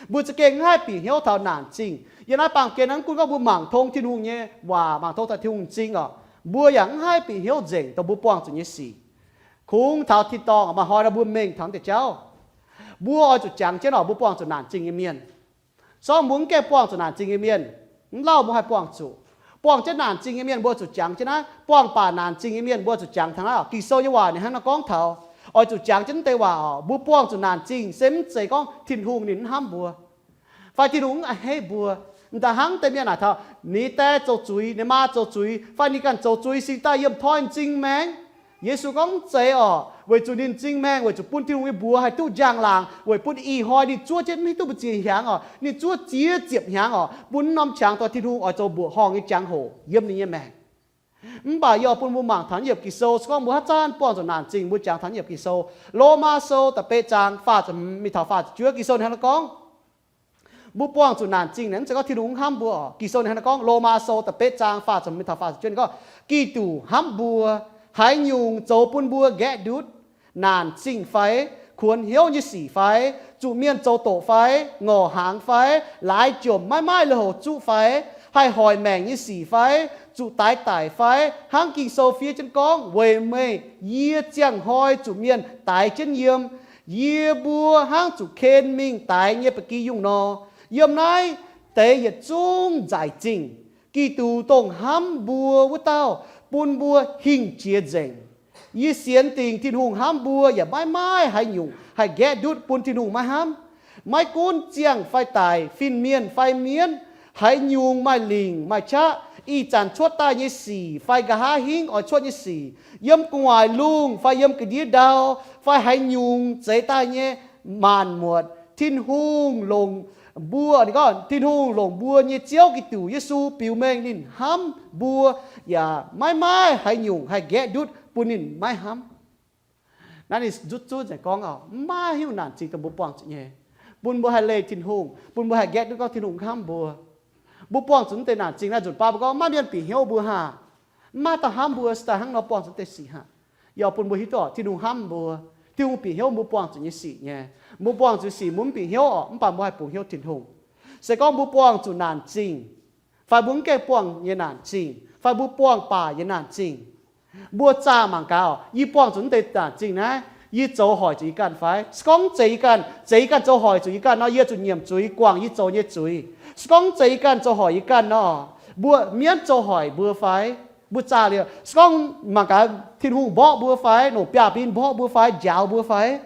Mbuo za'gengh mv haih bieqc hnyouv taux naanc zingh. Yiem naaiv baamh gen naaiv mv gunv gorngv mbuo mangc tong Tin-Hungh nyei waac, mangc tong taux Tin-Hungh m'zing oc, mbuo yaac mv haih bieqc hnyouv nzengc dongh mbuo buangh zuqc nyei sic. Kungx taux tin-dorngh maaih hnoi nor mbuo mengh taux deix jauv. Mbuo oix zuqc jangx jienv oc, mbuo buangh zuqc naanc zingh nyei mienh. Sorng mbuo mv gaengh buangh zuqc naanc zingh nyei mienh, mv lauh mbuo haih buangh zuqc. Buangh jienv naanc zingh nyei mienh mbuo zuqc jangx jienv naaiv. Buangh baac naanc zingh nyei mienh mbuo zuqc jangx taux naaiv oc. Ging-Sou nyei waac ninh hnangv nor gorngv taux, oix zuqc jangx jienv deix waac oc, mbuo buangh zuqc naanc zingh se mv zeiz gorngv Tin-Hungh ninh mv hnamv mbuo, fai Tin-Hungh mv a'hneiv mbuo. M'daaih hnangv deix mienh naaic taux, ninh die zoux zuiz, ninh maa zoux zuiz, fai ninh ganh zoux zuiz, singx daaih yiem toi m'zing maengx. Yesu gorngv mv zeiz oc, weic zuqc ninh m'zing maengh weic zuqc bun Tin-Hungh nyei mbuox haih duqv njang-laangc, weic bun ih hnoi ninh zuov jienv mv hiuv duqv mbu'ziex hnyangx oc, ninh zuov ziex ziepc hnyangx oc, bun norm qangx dongh Tin-Hungh oix zoux mbuoqc horngh nyei jangx-hoc yiem ninh nyei maengc. Mv baac yie oix bun mbuo mangc taux naaiv yiemc Ging-Sou, se gorngv mbuo haaix zanc buangh zuqc naanc zingh mbuo jangx taux naaiv yiemc Ging-Sou. Lomaa Sou da'betv zaang faah ziepc hmz mingh taux faah ziepc juov, Ging-Sou ninh hnangv naaiv gorngv, mbuo buangh zuqc naanc zingh naaic mv zeiz gorngv Tin-Hungh mv hnamv mbuo oc. Ging-Sou ninh hnangv naaiv gorngv, Lomaa Sou da'betv zaang faah ziepc hmz mingh taux faah ziepc juov ninh gorngv, Giduc hnamv mbuo, haaix nyungc zoux bun mbuo nqaeqv ndutv, naanc zingh fai, kuonx hnyouv nyei sic fai, zuqc mienh zoux doqc fai, ngorc hnaangx fai, laaix jomc maiv maaih lui-houx zuqv fai, haih hoic maengc nyei sic fai, zuqc daix daic fai, hnangv Ging-Sou fiev jienv gorngv, weic meih yie ziangh hnoi zuqc mienh daix jienv yiem. Yie mbuo hnangv zuqc ken mingh daix nyei ba'gi yungh nor. Yiem naaiv deix yietc zungv nzaic zingh. Giduc dongh hnamv mbuo wuov dauh bun mbuo hingh jiex nzengc. Yie sienx dingc Tin-Hungh hnamv mbuo yaac maiv maaih haaix nyungc haih nqaeqv ndutv bun Tin-Hungh maiv hnamv. Maiv gunv ziangh fai daic, fin-mienh fai mienv, haaix nyungc maaih lingc maaih qaqv, ih zanc cuotv daaih nyei sic fai nqa'haav hingv oix cuotv nyei sic, yiem gu'nguaaic lungh fai yiem ga'ndiev ndau, fai haaix nyungc zeix daaih nyei maanc muotc, Tin-Hungh longc mbuo, ninh gorngv Tin-Hungh longc mbuo nyei Ziouv Giduc Yesu biux mengh ninh hnamv mbuo, yaac maiv maaih haaix nyungc haih nqaeqv ndutv bun ninh maiv hnamv. Naaiv ninh nzutv zunv nzengc gorngv oc, maiv maaih haaix nyungc naanc zingh dongh mbuo buangh zuqc nyei, bun mbuo haih leih Tin-Hungh, bun mbuo haih nqaeqv ndutv gorngv Tin-Hungh hnamv mbuo. Mbuo buangh zuqc mv deix naanc zingh naaiv nzunc baav mbuo gorngv maiv mienh bieqc hnyouv mbuo haah, mv maaih dauh hnamv mbuo, se daaih hnangv nor buangh zuqc deix sic haah. Yaac bun mbuo hiuv duqv oc, Tin-Hungh hnamv mbuo. Tin-Hungh bieqc hnyouv mbuo buangh zuqc nyei sic nyei. Mbuo buangh zuqc sic mbuo mv bieqc hnyouv oc, mv baac mbuo haih bungx hnyouv Tin-Hungh. Se gorngv mbuo buangh zuqc naanc zingh, fai mbuo mv gaengh buangh nyei naanc zingh, fai mbuo buangh baac nyei naanc zingh, mbuo zaah mangc gaax, yie buangh zuqc mv deix naanc zingh naaiv, yie zoux hoic zuqc yie ganh fai? Se gorngv mv zeiz yie ganh, zeiz yie ganh zoux hoic zuqc yie ganh nor, yie zuqc nyiemc zuiz guangc yie zoux nyei zuiz. Se gorngv mv zeiz yie ganh zoux hoic yie ganh nor, mbuo mienv zoux hoic mbuo fai? Mbuo zaah liuz, se gorngv mangc gaax Tin-Hungh mborqv mbuo fai, longc biaav-bin mborqv mbuo fai, njaaux mbuo fai?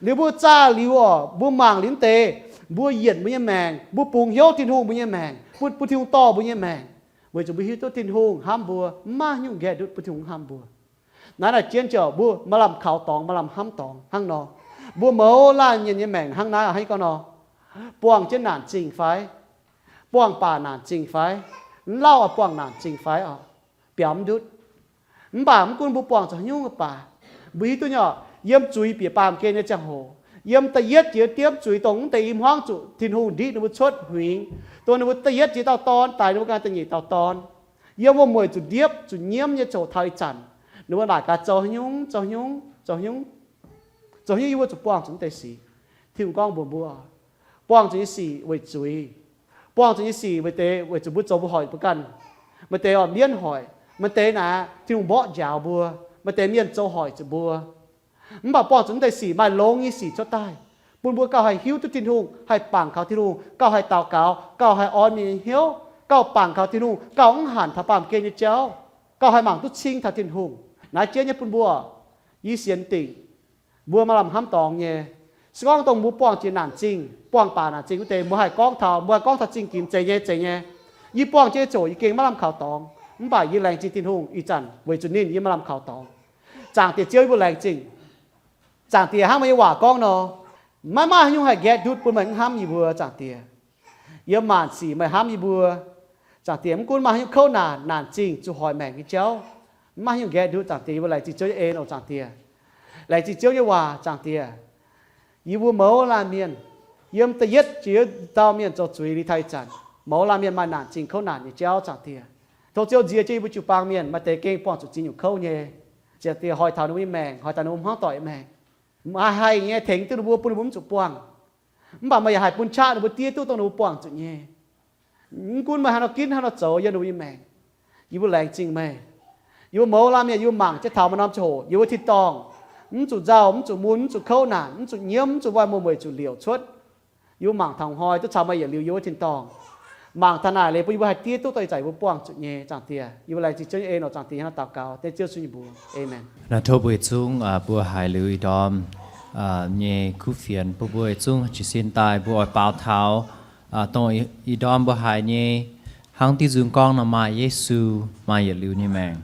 Liuz mbuo zaah liuz oc, mbuo mangc liuz mv deix, mbuo yienc mbuo nyei maengc, mbuo bungx hnyouv Tin-Hungh mbuo nyei maengc, bun, bun Tin-Hungh dorh mbuo nyei maengc. Weic zuqc mbuo hiuv duqv Tin-Hungh hnamv mbuo, mv maaih haaix nyungc nqaeqv ndutv bun Tin-Hungh hnamv mbuo. Naaiv naaic jienv ziouc mbuo maaih lamh kaux dorngx, maaih lamh hnamv dorngx hnangv nor. Mbuo mouz laanh mienh nyei maengc hnangv naaiv hnangv haaix gorngv nor, buangh jienv naanc zingh fai? Buangh baac naanc zingh fai? Mv lauh oix buangh naanc zingh fai oc? Biaux mv ndutv. Mv baac mv gunv mbuo buangh zuqc haaix nyungc baac, mbuo hiuv duqv nyei oc, yiem zuiz bieqc baamh gen nyei ziangh hoc, Yiem da'yietv jiex diemv zuiz dongh mv deix i hmuangv zuqc Tin-Hungh ndiqv ninh mbuo cuotv huingx, dongh ninh mbuo da'yietv jiex dauh dorn daix ninh mbuo ganh da'nyeic dauh dorn. Yiem wuom-mueic zuqc ndiepv zuqc nyiemv nyei ziouc taux ih zanc, ninh mbuo naaic gaax zoux haaix nyungc, zoux haaix nyungc, zoux haaix nyungc, zoux haaix nyungc yie mbuo zuqc buangh zuqc mv deix sic. Tin-Hungh gorngv mbuox mbuo, buangh zuqc nyei sic weic zuiz. Buangh zuqc nyei sic weic deix, weic zuqc mbuo zoux mbuo hoic mbuo ganh. Maaih deix oix mienv hoic, maaih deix naaic Tin-Hungh mborqv njaaux mbuo, maaih deix mienh zoux hoic zuqc mbuo. Mv baac buangh zuqc mv deix sic maaih longx nyei sic cuotv daaih, bun mbuo gauh haih hiuv duqv Tin-Hungh, haih bangc kaux Tin-Hungh, gauh haih daux gaux, gauh haih orn mienh nyei hnyouv, gauh bangc kaux Tin-Hungh, gauh mv hanc taux baamh gen nyei jauv, gauh haih mangc duqv cing taux Tin-Hungh. Naaiv jienv nyei bun mbuo, yie sienx dingc mbuo maaih lamh hnamv dorngx nyei. Se gorngv dongh mbuo buangh jiex naanc zingh, buangh baac naanc zingh wuov deix, mbuo haih gorngv taux, mbuo haih gorngv taux zingh ginx zeiz nyei, zeiz nyei. Yie buangh jienv nyei ziouc yie gengh maiv lamh kaux dorngx, mv baac yie laengz zingh Tin-Hungh ih zanc weic zuqc ninh yie maiv lamh kaux dorngx. Zaangc Diex Ziouv, yie mbuo laengz zingh. Zaangc Diex, hnangv meih nyei waac gorngv nor, maiv maaih haaix nyungc haih nqaeqv ndutv bun meih mv hnamv yie mbuo, Zaangc Diex. Yiem maanc sic meih hnamv yie mbuo, Zaangc Diex. Mv gunv maaih haaix nyungc kouv naanc, naanc zingh, zuqc hoic maengc nyei jauv, mv maaih haaix nyungc nqaeqv ndutv, Zaangc Diex. Yie mbuo laengz zingh Ziouv nyei en oc, Zaangc Diex. Laengz zingh Ziouv nyei waac, Zaangc Diex. Yie mbuo mouz laanh mienh, yiem da'yietv jiex dauh mienh zoux zuiz liuz taux ih zanc, mouz laanh mienh maaih naanc zingh kouv naanc nyei jauv, Zaangc Diex. Tov Ziouv nziex jienv yie mbuo jiu-baang mienh, maaih deix gengh buangh zuqc ziex nyungc kouv nyei. Zaangc Diex, hoic taux ninh mbuo nyei maengc, hoic taux ninh mbuo hmuangv doic nyei maengc. Maaih haih nyei tengx duqv ninh mbuo, bun ninh mbuo mv zuqc buangh. Mv baac meih yaac haih bun qaqv ninh mbuo diev duqv dongh ninh mbuo buangh zuqc nyei. Mv gunv meih haaix nor ginv, haaix nor zoux yiem ninh mbuo nyei maengc, yie mbuo laengz zingh meih. Yie mbuo mouz laanh mienh, yie mbuo mangc jienv taux maaih norm ziangh hoc yie mbuo tin-dorngh mv zuqc nzauh, mv zuqc mun, mv zuqc kouv naanc, mv zuqc nyiemv, mv zuqc waaic mueic-mueic zuqc liouc cuotv. Yie mbuo mangc taux hnoi duqv caux meih yietc liuz yiem wuov tin-dorngh. Mangc taux naaic liuz bun yie mbuo haih diev duqv dongh ih zanc yie mbuo buangh zuqc nyei, Zaangc Diex. Yie mbuo laengz zingh Ziouv nyei en oc, Zaangc Diex, hnangv naaiv daux gaux dengv Ziouv Yesu nyei mbuox. Aamen. Naaiv tov mbuo yietc zungv, aa, mbuo haiz liuz ih ndorm, aa, nyei kuv fienx bun mbuo yietc zungv jiez sin daaih mbuo oix baaux taux, aa, dongh ih, ih ndorm mbuo haiz nyei, hnangv diuh nzung gorngv nor, maaih Yesu, maaih yietc liuz nyei maengc.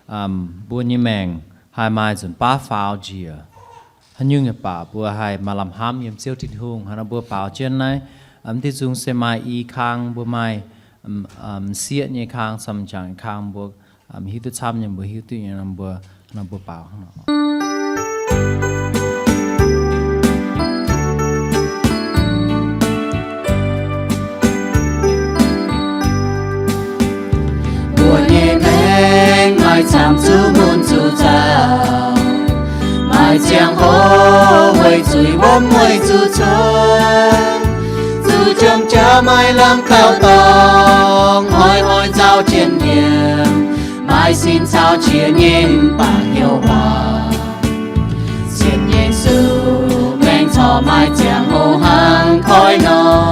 Aa, mbuo nyei maengc haih maaih nzunc baav faaux njiec. Haaix nyungc nyei baac mbuo haih maaih lamh hnamv yiem Ziouv Tin-Hungh. Hnangv nor mbuo baaux jienv naaiv, aa, diuh nzung se maaih i kang mbuo maaih, aa, m'sieqv nyei kang, camv m'jangc nyei kang mbuo, aa, hiuv duqv camv nyei, mbuo hiuv duqv nyei nor mbuo, nor mbuo baaux hnangv nor. Mbuo nyei maengc maaih camv zuqc mun zuqc zaux, maaih ziangh hoc weic zuiz wuom mueic zuqc cuotv, zuqc jomc jaax maaih lamh kaux dorngx, hnoi-hnoi nzauh jien-yiem, maaih sin caux qiex nyei mv baac hnyouv waac. Sienx Yesu maengc corc maaih ziangh hoc hnangv koi nor,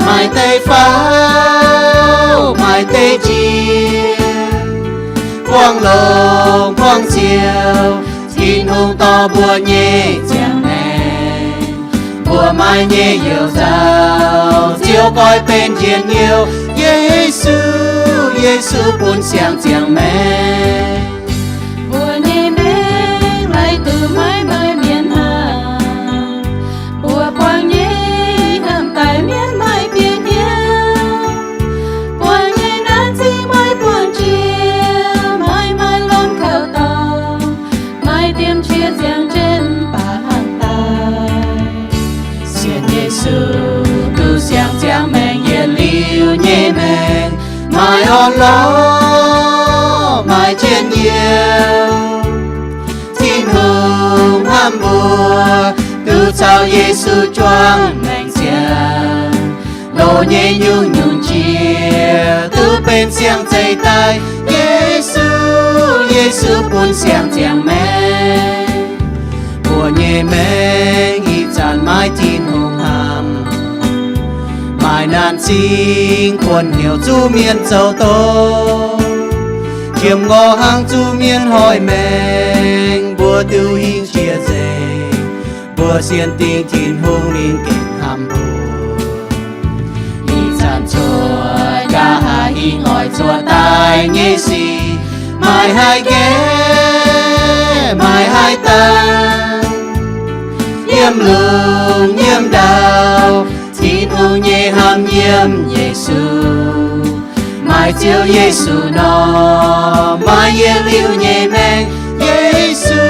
maaih deix faaux, maaih deix njiec, buangv longx buangv ziouc, Tin-Hungh dorh mbuo nyei ziangh maengc. Mbuo maaih nyei youh nzauh, Ziouv goiv benx njien-youh, Yesu, Yesu bun siang-ziangh maengc. Mbuo nyei maengc laih duqv maiv maaih mienh haiz. Mbuo buangh nyei hnamv daaih mienh maaih bieqc hnyouv. Buangh nyei naanc zingh maaih buangh jiex, maiv maaih lomh kaux dorngx, maaih diemv qiex ziangh jienv baac hnangv daaih. Sienx Yesu duqv siang-ziangh maengc, yietc liuz nyei maengc maaih orn-lorqc, maaih njien-youh. Tin-Hungh hnamv mbuo, duqv caux Yesu juangc maengc ziangh. Loz nyei nyungc-nyungc jiex duqv benx siang-zeih daaih. Yesu, Yesu bun siang-ziangh maengc. Mbuo nyei maengc ih zanc maiv Tin-Hungh hnamv, maaih naanc zingh kuonx hnyouv zuqc mienh zoux doz, jiem ngorc hnangv zuqc mienh hoic maengc, mbuo diuh hingh jiex nzengc. Mbuo sienx dingc Tin-Hungh ninh gengh hnamv mbuo. Ih zanc cuotv nqa'haav hingh oix cuotv daaih nyei sic, maaih haih nqaeqv, maaih haih dangh. Yiem lungh yiem ndau, Tin-Hungh nyei hnamv yiem Yesu. Maaih Ziouv Yesu nor, maaih yietc liuz nyei maengc. Yesu,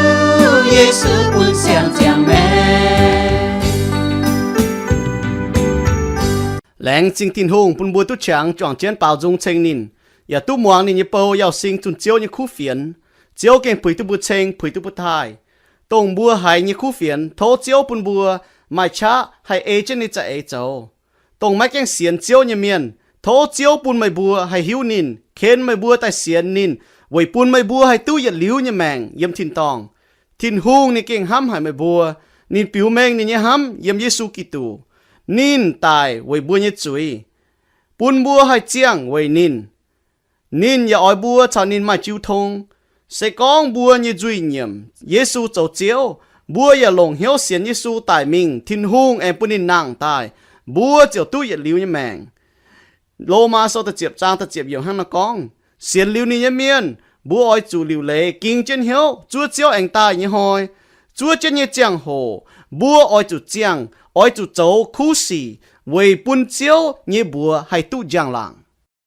Yesu bun siang-ziangh maengc. Laengz zingh Tin-Hungh bun mbuo duqv qangx juangc jienv baaux nzung ceng ninh, yaac duqv muangx ninh nyei bou Yauz Sing zunh Ziouv nyei kuv fienx. Ziouv gengh puix duqv mbuo ceng, puix duqv mbuo taaih. Dongh mbuo haiz nyei kuv fienx, tov Ziouv bun mbuo maaih qaqv haih ei jienv ninh za'eix zoux. Dongh maiv gaengh sienx Ziouv nyei mienh, tov Ziouv bun meih mbuo haih hiuv ninh, ken meih mbuo daaih sienx ninh, weic bun meih mbuo haih duqv yietc liuz nyei maengc yiem tin-dorngh. Tin-Hungh ninh gengh hnamv haic meih mbuo. Ninh biux mengh ninh nyei hnamv yiem Yesu Giduc. Ninh daic weic mbuo nyei zuiz, bun mbuo haih ziangh weic ninh. Ninh yaac oix mbuo caux ninh maaih jiu tong. Se gorngv mbuo nyei nzuih nyiemc Yesu zoux Ziouv, mbuo yaac longc hnyouv sienx Yesu daic mingh, Tin-Hungh aengx bun ninh nangh daaih, mbuo ziouc duqv yietc liuz nyei maengc. Lomaa Sou da'ziepc zaang da'ziepc yiemc hnangv naaiv gorngv, sienx liuz ninh nyei mienh, mbuo oix zuqc liuc leiz ging jienv hnyouv zuov Ziouv aengx daaih nyei hnoi. Zuov jienv nyei ziangh hoc, mbuo oix zuqc ziangh, oix zuqc zoux kuv sic weic bun Ziouv nyei mbuox haih duqv njang-laangc.